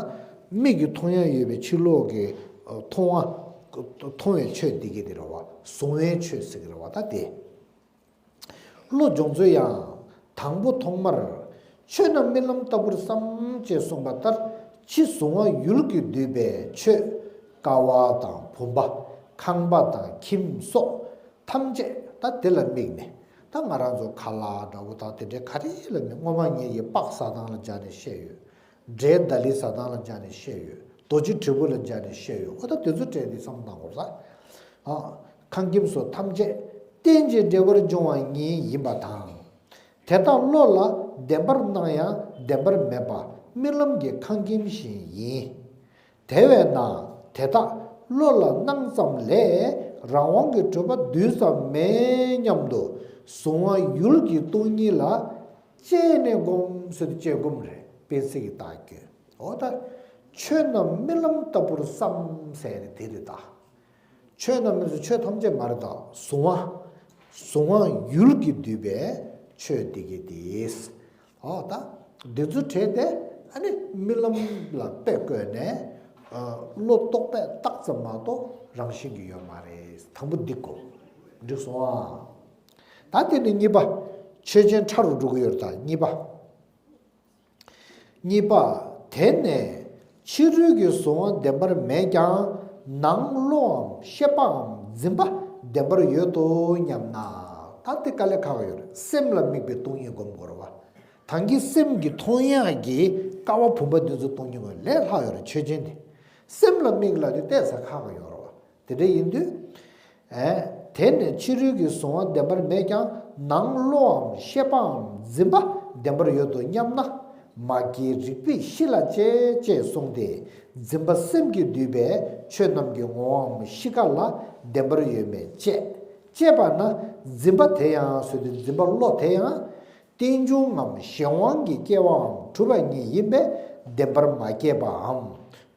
མིག་གིས་མཐོང་ཡ་ཡོད་པའི་ཕྱི་ལོགས་ཀྱི་མཐོང་བ། མཐོང་བའི་ཆོས་འདི་གི་དེ་རེད་བ། གཟུང་བའི་ཆོས་ཟེར་གི་རེད་བ། ད་དེ། བློ་སྦྱོང་ཚུལ་ཡང་། དང་པོ་ཐོག་མར། ཆོས་རྣམས་རྨི་ལམ་ལྟ་བུར་བསམ་ཞེས་གསུངས་པ་ལྟར། ཕྱི་གཟུང་བ་ཡུལ་གྱིས་བསྡུས་པའི་ཆོས། ཀ་བ་དང་བུམ་པ། ཁང་པ་དང་ཁྱིམ་སོགས་ཐམས་ཅད་ད་དེ་ལ་དམིགས་ནས། ད་ང་རང་ཚོ་ཁ་ལག་འདྲ་བོ་དང་དེ་འདྲའི་ག་རེ་ལ་དམིགས། སྔོན་མ་ངེད་ཀྱིས་སྤགས་ཟ་སྟངས་ལ་སྦྱར་ནས་བཤད་ཡོད། འབྲས་ད་ལི་ཟ་སྟངས་ལ་སྦྱར་ནས་བཤད་ཡོད། རྡོ་རྗེ་དྲིལ་བུ་ལ་སྦྱར་ནས་བཤད་ཡོད། ཨོ། ད་དེ་ཚོ་སྤྲད་དེ་བསམ་བློ་བཏང་དགོས་ས། ཨ། ཁང་ཁྱིམ་སོགས་ཐམས་ཅད་རྟེན་ཅིང་འབྲེལ་བར་འབྱུང་བ་ཉིད་ཡིན་པ་དང་། དེ་དག་བློ་ལ་བདེན་པར་སྣང་ཡང་བདེན་པར་མེད་པ་རྨི་ལམ་གྱི་ཁང་ཁྱིམ་བཞིན་ཡིན། དེ་བས་ན་དེ་དག་བློ་ལ་སྣང་ཙམ་ལས་རང་དབང་གི་གྲུབ་པ་རྡུལ་ཙམ་མེད་སྙམ་དུ། གཟུང་བ་ཡུལ་གྱི་སྟོང་ཉིད་ལ་དཔྱད་ནས་སྒོམ་ཟེར་དུས་དཔྱད་སྒོམ་རེད། དཔེ་ཚིག་གི་རྟགས་སྐྱོན། འོ་ད། ཆོས་རྣམས་རྨི་ལམ་ལྟ་བུར་བསམ་ཟེར་ནས་དེ་རེད་ད། ཆོས་རྣམས་རྨི་ལམ་ཟེར། ཆོས་ཐམས་ཅད་མ་རེད་ད། གཟུང་བ། གཟུང་བ་ཡུལ་གྱིས་བསྡུས་པའི་ཆོས་འདི་གི་དེས། འོ་ད། འདི་ཚོ་བྲལ་ཏེ་ཨ་ནི་རྨི་ལམ་ལ་དཔེ་བཀོད་ནས། ཨ། བློ་རྟོག་པས་བཏགས་ཙམ་མ་གཏོགས་རང་བཞིན་གྱིས་ཡོད་མ་རེད། དང་པོ་འདི་གོ། འགྲིག་སོང་ཨ། ད་དེ་ནས་གཉིས་པ། ཆོས་ཅན་ཕྲ་རུ་འགྲོ་གི་ཡོད་རེད་ད། གཉིས་པ། གཉིས་པ། དེ་ནས་ཕྱི་རོལ་གྱི་གཟུང་བ་བདེན་པར་མེད་ཀྱང་། ནང་བློའམ་ཤེས་པའམ་འཛིན་པ་བདེན་པར་ཡོད་དོ་སྙམ་ན། ད་དེ་དཀའ་ལས་ཁག་ཡོད་རེད། སེམས་ལ་དམིགས་པའི་སྟོང་ཉིད་སྒོམ་དགོས་རེད་བ། ད་གིན་སེམས་ཀྱིས་མཐོང་ཡག་གི་ཀ་བ་བུམ་པ་འདི་ཚོ་སྟོང་ཉིད་སྒོམ་ལས་ལྷག་ཡོད་རེད། ཆོས་ཅན་དེ། སེམས་ལ་དམིགས་ལ་དེ་ཏོག་ཙམ་ཁག་ཡོད་རེད་བ། དེ་འདྲ་ཡིན་དུས། ཨེ། དེ་ནས་ཕྱི་རོལ་གྱི་གཟུང་བ་བདེན་པར་མེད་ཀྱང་། ནང་བློའམ་ཤེས་པའམ་འཛིན་པ་བདེན་པར་ཡོད་དོ་སྙམ་ན། མ་སྐྱེས་རིག་པའི་གཤིས་ལ་དཔྱད་ཅེས་གསུངས་ཏེ། འཛིན་པ་སེམས་ཀྱིས་བསྡུས་པའི་ཆོས་རྣམས་ཀྱི་ངོ་བོའམ་གཤིས་ཀ་ལ་བདེན་པར་ཡོད་མེད་དཔྱད། དཔྱད་པ་ན་འཛིན་པ་དེ་ཡང་ཟེར་དུས་འཛིན་པ་བློ་དེ་ཡང་། རྟེན་འབྱུང་ངམ་གཞན་དབང་གིས་སྐྱེ་བའམ་གྲུབ་པ་ཉིད་ཡིན་པས་བདེན་པར་མ་སྐྱེས་པའམ།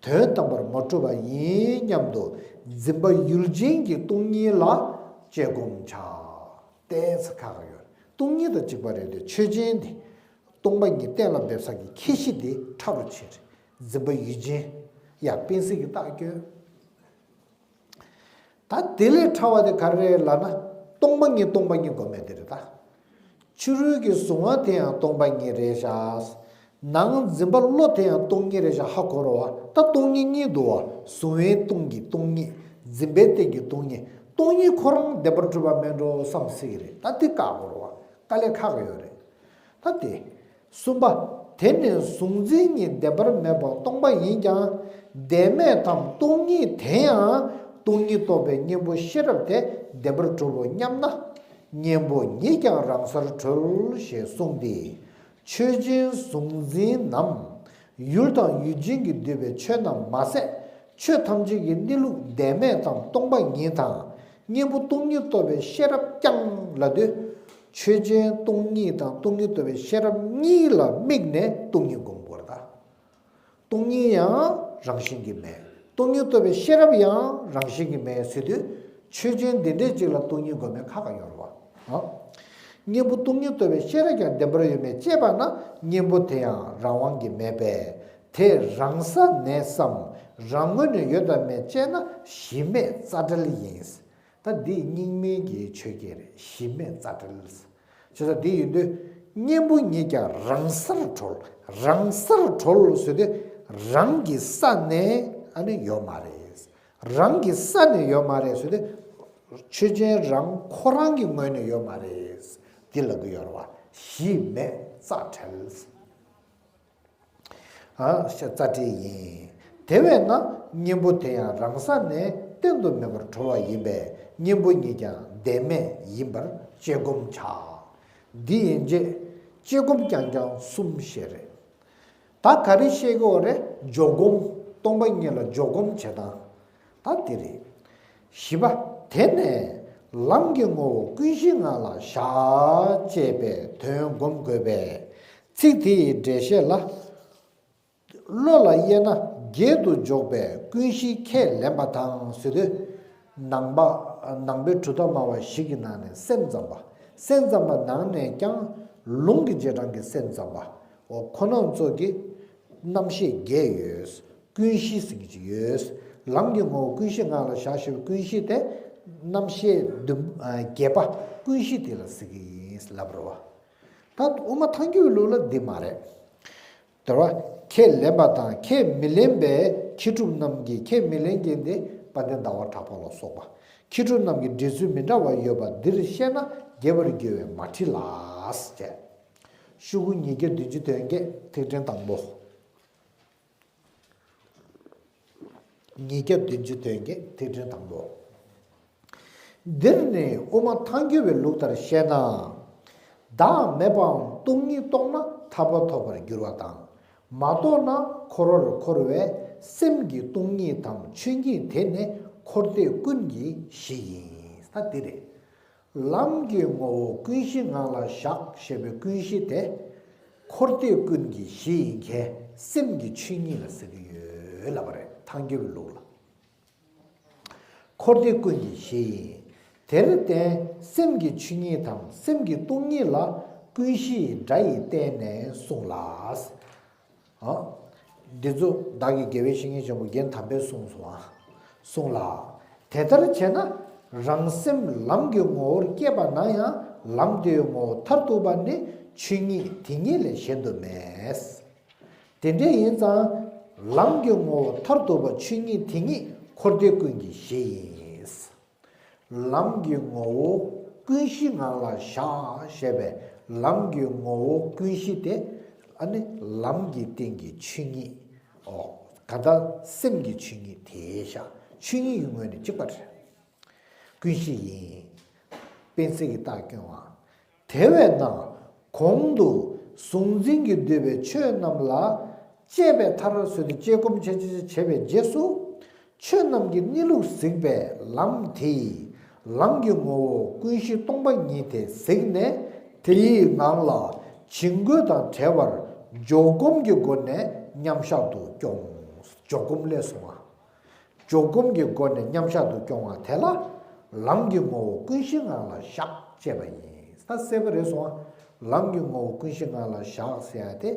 དོན་དམ་པར་མ་གྲུབ་པ་ཡིན་སྙམ་དུ་འཛིན་པ་ཡུལ་ཅན་གྱི་སྟོང་ཉིད་ལ་དཔྱད་སྒོམ་བྱ། ཏོག་ཙམ་ཁག་ཡོད། སྟོང་ཉིད་དང་གཅིག་པ་རེད་དེ། ཆོས་ཅན་དེ། སྟོང་པ་ཉིད་གཏན་ལ་འབེབས་ས་ཀྱི་ཁྱད་གཞི་དེ་ཕྲ་རུ་ཕྱིན། འཛིན་པ་ཡུལ་ཅན། ཡ། སྤེན་སྲིད་ཀྱི་རྟགས་སྐྱོན། ད་དེ་ལས་ཕྲ་བ་དེ་ག་རེ་རེད་ལབ་ན། སྟོང་པ་ཉིད་སྟོང་པ་ཉིད་སྒོམ་མེད་དེ་རེད་ད། ཕྱི་རོལ་གྱི་གཟུང་བ་དེ་ཡང་སྟོང་པ་ཉིད་རེད་ཤག། ནང་འཛིན་པ་བློ་དེ་ཡང་སྟོང་ཉིད་རེད་ཤག་ཧ་གོ་རོ་བ། ད་སྟོང་ཉིད་གཉིས་འདུག་བ། གཟུང་བའི་སྟེང་གི་སྟོང་ཉིད། འཛིན་པའི་སྟེང་གི་སྟོང་ཉིད། སྟོང་ཉིད་ཁོ་རང་བདེན་པར་གྲུབ་པ་མེད་འགྲོ་བསམ་སྲིད་ཀྱི་རེད། ད་དེ་བཀག་དགོས་རེད་བ། དཀའ་ལས་ཁག་ཡོད་རེད། ད་དེ། གསུམ་པ། དེ་ནི་གཟུང་འཛིན་གཉིས་བདེན་པར་མེད་པ་སྟོང་པ་ཡིན་ཀྱང་། བདེན་མེད་དམ་སྟོང་ཉིད་དེ་ཡང་སྟོང་ཉིད་རྟོགས་པའི་གཉེན་པོ་ཤེས་རབ་དེ་བདེན་པར་གྲུབ་བོ་སྙམ་ན། གཉེན་པོ་ཉིད་ཀྱང་རང་སར་གྲོལ་ཞེས་གསུངས་ཏེ། ཆོས་ཅན་གཟུང་འཛིན་ནམ། ཡུལ་དང་ཡུལ་ཅན་གྱིས་བསྡུས་པའི་ཆོས་རྣམས་མ་ཟད། ཆོས་ཐམས་ཅད་ཀྱི་གནས་ལུགས་བདེན་མེད་དམ་སྟོང་པ་ཉིད་དང་། གཉེན་པོ་སྟོང་ཉིད་རྟོགས་པའི་ཤེས་རབ་ཀྱང་ལབ་དུས། ཆོས་ཅན་སྟོང་ཉིད་དང་སྟོང་ཉིད་རྟོགས་པའི་ཤེས་རབ་གཉིས་ལ་དམིགས་ནས་སྟོང་ཉིད་སྒོམ་དགོས་རེད་ད། སྟོང་ཉིད་ཡང་རང་བཞིན་གྱིས་མེད། སྟོང་ཉིད་རྟོགས་པའི་ཤེས་རབ་ཡང་རང་བཞིན་གྱིས་མེད་ཟེར་དུས། ཆོས་ཅན་འདི་འདྲའི་ཅིག་ལ་སྟོང་ཉིད་སྒོམ་མེད་ཁག་ཁག་ཡོད་རེད་བ། ཨ། གཉེན་པོ་སྟོང་ཉིད་རྟོགས་པའི་ཤེས་རབ་ཀྱང་བདེན་པར་ཡོད་མེད་དཔྱད་པ་ན། གཉེན་པོ་དེ་ཡང་རང་དབང་གིས་མེད་པས། དེ་རང་ས་ནས་སམ། རང་ངོས་ནས་ཡོད་དམ་མེད་དཔྱད་ན་གཞི་མེད་རྩ་བྲལ་ཡིན། ད་འདི་རྙིང་མའི་གི་ཆོས་སྐད་རེད། གཞི་མེད་རྩ་བྲལ། བྱས་ཙང་འདི་ཡིན་དུས། གཉེན་པོ་ཉིད་ཀྱང་རང་སར་གྲོལ། རང་སར་གྲོལ་ཟེར་དུས། རང་གི་ས་ནས་ཨ་ནི་ཡོད་མ་རེད། རང་གི་ས་ནས་ཡོད་མ་རེད་ཟེར་དུས། ཆོས་ཅན་རང་ཁོ་རང་གི་ངོས་ནས་ཡོད་མ་རེད། འདི་ལབ་ཀྱི་ཡོད་རེད་བ། གཞི་མེད་རྩ་བྲལ། ཨ། རྩ་བྲལ་ཡིན། དེ་བས་ན་གཉེན་པོ་དེ་ཡང་རང་ས་ནས་གཏན་དུ་མེད་པར་གྲོལ་བ་ཡིན་པས། གཉེན་པོ་ཉིད་ཀྱང་བདེན་མེད་ཡིན་པར་དཔྱད་སྒོམ་བྱ། འདི་ཡན་ཆད་དཔྱད་སྒོམ་རྐྱང་རྐྱང་གསུམ་བཤད་རེད། ད་ག་རེ་བཤད་ཀྱི་ཡོད་རེད། འཇོག་སྒོམ། སྟོང་པ་ཉིད་ལ་འཇོག་སྒོམ་བྱེད་སྟངས། ད་འདི་རེད། བཞི་པ། དེ་ནས་ལམ་གྱི་ངོ་བོ་ཀུན་གཞི་ངང་ལ་བཞག་ཅེས་པའི་དོན་སྒོམ་དགོས་པས། ཚིག་དེ་ཡི་འགྲེལ་བཤད་ལ། བློ་ལ་དབྱེ་ན་བརྒྱད་དུ་འཇོག་པའི་ཀུན་གཞི་ཁས་ལེན་པ་དང་ཟེར་དུས། ནང་པ། ནང་པའི་གྲུབ་མཐའ་སྨྲ་བ་བཞི་གི་ནང་ནས་སེམས་ཙམ་པ། སེམས་ཙམ་པ་ནང་ནས་ཀྱང་ལུང་གི་རྗེས་འབྲང་གི་སེམས་ཙམ་པ། འོ་ཁོ་རྣམ་ཚོ་གི་རྣམ་བཤད་བརྒྱད་ཡོད། ཀུན་གཞི་ཟེར་གྱི་ཅིག་ཡོད། ལམ་གྱི་ངོ་བོ་ཀུན་གཞི་ངང་ལ་བཞག་ཞེས་པའི་ཀུན་གཞི་དེ། རྣམ་བཤད་བདུན། ཨ། བརྒྱད་པ་ཀུན་གཞི་དེ་ལ་ཟེར་གྱི་ཡིན་ལབ་རེད་བ། ད་དབུ་མ་ཐལ་འགྱུར་བའི་ལུགས་ལ་འདི་མ་རེད། དེ་བ། ཁས་ལེན་པ་དང་ཁས་མི་ལེན་པའི་མཁས་གྲུབ་རྣམས་ཀྱིས། ཁས་མི་ལེན་མཁན་དེ་དཔལ་ལྡན་ཟླ་བ་གྲགས་པ་ལ་སོགས་པ། མཁས་གྲུབ་རྣམས་ཀྱིས་འགྲེལ་ཚུལ་མི་འདྲ་བ་ཡོད་པ་འདིར་བཤད་ན་རྒྱས་པར་འགྱུར་བས་མ་བྲིས་ལ། ཞེས། ཤོག་གུ་ཉིས་བརྒྱ་བདུན་ཅུ་དོན་བརྒྱད། ཐིག་ཕྲེང་དང་པོ། ཉིས་བརྒྱ་བདུན་ཅུ་དོན་བརྒྱད། ཐིག་ཕྲེང་དང་པོ། འདིར་ནི་དབུ་མ་ཐལ་འགྱུར་བའི་ལུགས་ལྟར་བཤད་ན། བདག་མེད་པའམ་སྟོང་ཉིད་རྟོགས་ན་ཐར་པ་ཐོབ་པར་འགྱུར་བ་དང་། མ་རྟོགས་ན་འཁོར་བར་འཁོར་བས་སེམས་ཀྱི་སྟོང་ཉིད་དམ་ཆོས་ཉིད་དེ་ནི་འཁོར་འདས་ཀུན་གྱི་གཞི་ཡིན། ད་འདི་རེད། ལམ་གྱི་ངོ་བོ་ཀུན་གཞི་ངང་ལ་བཞག་ཞེས་པའི་ཀུན་གཞི་དེ། འཁོར་འདས་ཀུན་གྱི་གཞི་ཡིན་མཁན་སེམས་ཀྱི་ཆོས་ཉིད་ལ་ཟེར་གྱི་ཡོད་ལབ་པ་རེད། ཐལ་འགྱུར་བའི་ལུགས་ལ། འཁོར་འདས་ཀུན་གྱི་གཞི་ཡིན། དེར་བརྟེན་སེམས་ཀྱི་ཆོས་ཉིད་དམ་སེམས་ཀྱི་སྟོང་ཉིད་ལ་ཀུན་གཞི་ཡི་སྒྲ་ཡིས་བསྟན་ནས་གསུངས་ལ། ཨ། འདི་ཚོ་བདག་གིས་དགེ་བའི་བཤེས་གཉེན་ཆེན་པོ་རྒན་དམ་པས་གསུངས་སོང་ཨ། གསུངས་ལ། དེ་ལྟར་བྱས་ན་རང་སེམས་ལམ་གྱི་ངོ་བོར་སྐྱེས་པ་ན་ཡང་ལམ་དེའི་ངོ་བོ་མཐར་ཐུག་པ་ནི་ཆོས་ཉིད་དེ་ཉིད་ལས་གཞན་དུ་མེད། དེ་འདྲ་ཡིན་ཙང་། ལམ་གྱི་ངོ་བོ་མཐར་ཐུག་པ་ཆོས་ཉིད་དེ་ཉིད་འཁོར་འདས་ཀུན་གྱི་གཞི་ཡིན། ལམ་གྱི་ངོ་བོ་ཀུན་གཞི་ངང་ལ་བཞག་ཞེས་པའི་ལམ་གྱི་ངོ་བོ་ཀུན་གཞི་དེ། ཨ་ནི་ལམ་གྱི་སྟེང་གི་ཆོས་ཉིད། ཨོ། ག་ད་སེམས་ཀྱི་ཆོས་ཉིད་དེ་བཞག་ཆོས་ཉིད་ཀྱི་ངོས་ནས་གཅིག་པ་རེད། ཀུན་གཞི་ཡིན། དཔེ་མཚོན་གྱི་རྟགས་སྐྱོན་པ། དེ་བས་ན་གོང་དུ་གཟུང་འཛིན་གྱིས་བསྡུས་པའི་ཆོས་རྣམས་ལ་དཔྱད་པའི་མཐར་ཟེར་ཏེ་དཔྱད་སྒོམ་བྱས་བྱས་བྱས་པའི་རྗེས་སུ། ཆོས་རྣམས་ཀྱི་གནས་ལུགས་གཟིགས་པའི་ལམ་དེ་ཡིས་ལམ་གྱི་ངོ་བོ་ཀུན་གཞི་སྟོང་པ་ཉིད་དེ་གཟིགས་ནས། དེ་ཡི་ངང་ལ་བྱིང་རྒོད་དང་བྲལ་བར་འཇོག་སྒོམ་གྱི་སྒོ་ནས་མཉམ་བཞག་ཏུ་སྐྱོང་། འཇོག་སྒོམ་ལས་གསུངས་པ། འཇོག་སྒོམ་གྱི་སྒོ་ནས་མཉམ་བཞག་ཏུ་སྐྱོང་བ་དེ་ལ་ལམ་གྱི་ངོ་བོ་ཀུན་གཞི་ངང་ལ་བཞག་ཅེས་པ་ཡིན། ད་གསལ་པོ་རེད་སོང་ང་། ལམ་གྱི་ངོ་བོ་ཀུན་གཞི་ངང་ལ་བཞག་ཟེར་ཡ་དེ།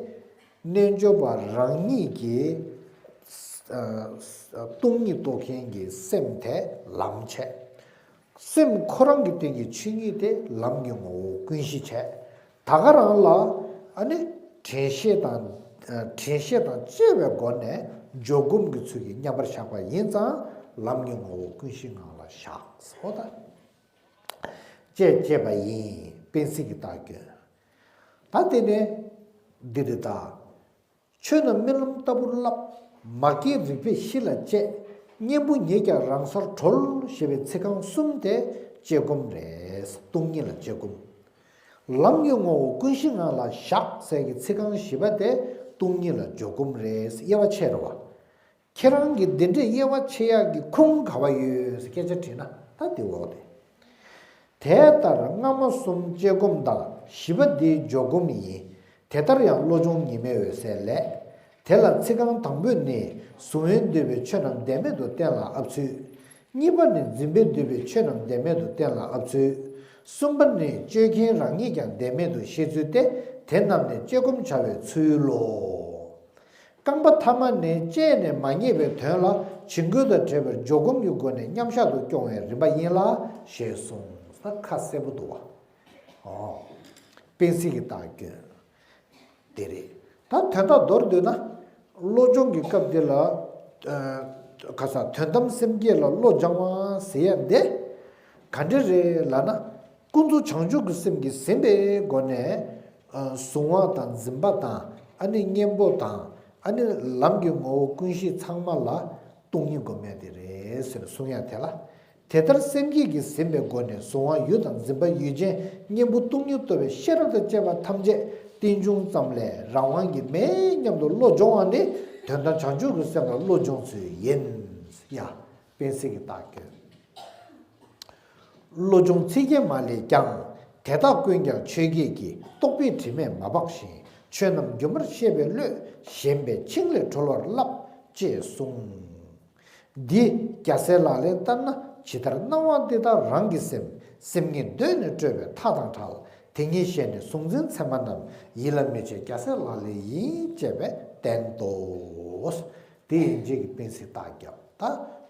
རྣལ་འབྱོར་པ་རང་ཉིད་ཀྱིས་ཨ་སྟོང་ཉིད་རྟོགས་མཁན་གྱི་སེམས་དེ་ལམ་བྱས། སེམས་ཁོ་རང་གི་སྟེང་གི་ཆོས་ཉིད་དེ་ལམ་གྱི་ངོ་བོ་ཀུན་གཞི་བྱས། ད་ག་རང་ལ་ཨ་ནི་དྲན་ཤེས་དང་ དྲན་ཤེས་དང་བཅས་པའི་སྒོ་ནས་འཇོག་སྒོམ་གྱི་ཚུལ་གྱིས་མཉམ་པར་བཞག་པ་ཡིན་ཙང་ལམ་གྱི་ངོ་བོ་ཀུན་གཞིའི་ངང་ལ་བཞག་ཟེར་བ་དང་། ཅེས་བྱས་པ་ཡིན། དཔེ་གཟིགས་ཀྱི་རྟགས་སྐྱོན། ད་དེ་ནས་འདི་རེད་ད། ཆོས་རྣམས་རྨི་ལམ་ལྟ་བུར་བསླབ། མ་སྐྱེས་རིག་པས་གཞི་ལ་དཔྱད། གཉེན་པོ་ཉིད་ཀྱང་རང་སར་གྲོལ། ཞེས་པའི་ཚིག་རྐང་གསུམ་དེ་དཔྱད་སྒོམ་རེད། སྟོང་ཉིད་ལ་དཔྱད་སྒོམ། ལམ་གྱི་ངོ་བོ་ཀུན་གཞི་ངང་ལ་བཞག་ཟེར་གྱི་ཚིག་རྐང་བཞི་པ་དེ་སྟོང་ཉིད་ལ་འཇོག་སྒོམ་རེད། དབྱེ་བ་ཕྱེ་རེད་བ། ཁྱེད་རང་གིས་འདི་འདྲའི་དབྱེ་བ་ཕྱེ་ཡག་གི་ཁུངས་ག་བ་ཡོད་ཟེར་སྐད་ཆ་དྲིས་ན་ད་དེ་འོག་དེ། དེ་ལྟར་སྔ་མ་གསུམ་དཔྱད་སྒོམ་དང་བཞི་པ་འདི་འཇོག་སྒོམ་ཡིན། དེ་ལྟར་ཡང་བློ་སྦྱོང་ཉི་མའི་འོད་གསལ་ལས། དེ་ལ་ཚིག་རྐང་དང་པོས་ནི་གཟུང་བས་བསྡུས་པའི་ཆོས་རྣམས་བདེན་མེད་དུ་གཏན་ལ་ཨབ་ཚུལ། གཉིས་པ་ནི་འཛིན་པས་བསྡུས་པའི་ཆོས་རྣམས་བདེན་མེད་དུ་གཏན་ལ་ཨབ་ཚུལ། གསུམ་པ་ནི་དཔྱོད་མཁན་རང་ཉིད་ཀྱང་བདེན་མེད་དུ་ཤེས་ཚུལ་ཏེ། དེ་རྣམས་ནི་དཔྱད་སྒོམ་བྱ་བའི་ཚུལ་ལོ། རྐང་པ་ཐ་མ་ནི་དཔྱད་ནས་མ་རྙེད་པའི་དོན་ལ་བྱིང་རྒོད་དང་བྲལ་བའི་འཇོག་སྒོམ་གྱི་སྒོ་ནས་མཉམ་བཞག་ཏུ་སྐྱོང་བའི་རིམ་པ་ཡིན་ལ་ཞེས་གསུངས། ས་ཁ་གསལ་པོ་འདུག་བ། ཨོ། དཔེ་གཟིགས་ཀྱི་རྟགས་སྐྱོན། དེ་རེད། ད་དོན་དག་མདོར་བསྡུས་ན། བློ་སྦྱོང་གི་སྐབས་འདི་ལ། ཨ། ཁ་ས་དོན་དམ་སེམས་བསྐྱེད་ལ་བློ་སྦྱང་བ་ཟེར་ཡ་འདི། ག་འདྲ་རེད་ལབ་ན། ཀུན་རྫོབ་བྱང་ཆུབ་ཀྱི་སེམས་ཀྱིས་ཟིན་པའི་སྒོ་ནས། ཨ། གཟུང་བ་དང་འཛིན་པ་དང་ཨ་ནི་གཉེན་པོ་དང་ཨ་ནི་ལམ་གྱི་ངོ་བོ་ཀུན་གཞི་ཚང་མ་ལ་སྟོང་ཉིད་སྒོམ་ཡ་དེ་རེད་ཟེར་གསུང་ཡ་དེ་ལ། དེ་ལྟར་སེམས་བསྐྱེད་ཀྱིས་ཟིན་པའི་སྒོ་ནས་གཟུང་བ་ཡུལ་དང་འཛིན་པ་ཡུལ་ཅན་གཉེན་པོ་སྟོང་ཉིད་རྟོགས་པའི་ཤེས་རབ་དང་བཅས་པ་ཐམས་ཅད་རྟེན་འབྱུང་ཙམ་ལས་རང་དབང་གིས་མེད་སྙམ་དུ་བློ་སྦྱོང་བ་ནི་དོན་དམ་བྱང་ཆུབ་ཀྱི་སེམས་ལ་བློ་སྦྱོང་ཚུལ་ཡིན། ཡ། དཔེ་གཟིགས་ཀྱི་རྟགས་སྐྱོན། བློ་སྦྱོང་ཚིག་བརྒྱད་མ་ལས་ཀྱང་། དེ་དག་ཀུན་ཀྱང་ཆོས་བརྒྱད་ཀྱི། རྟོག་པའི་དྲི་མས་མ་སྦགས་ཤིང་། ཆོས་རྣམས་སྒྱུ་མར་ཤེས་པའི་བློས། ཞེན་པའི་འཆིང་ལས་གྲོལ་བར་བསླབ། ཅེས་གསུངས། འདི་རྒྱལ་སྲས་ལག་ལེན་ལྟར་ན་ཇི་ལྟར་སྣང་བ་འདི་དག་རང་གི་སེམས། སེམས་ཉིད་གདོད་ནས་སྤྲོས་པའི་མཐའ་དང་བྲལ། དེ་ཉིད་ཤེས་ནས་གཟུང་འཛིན་མཚན་མ་རྣམས། ཡིད་ལ་མི་བྱེད་རྒྱལ་སྲས་ལག་ལེན་ཡིན། ཅེས་པས་བསྟན་ཏོ། དེ་ཡིན་རྗེས་ཀྱི་དཔེ་གཟིགས་རྟགས་བརྒྱབ། ད་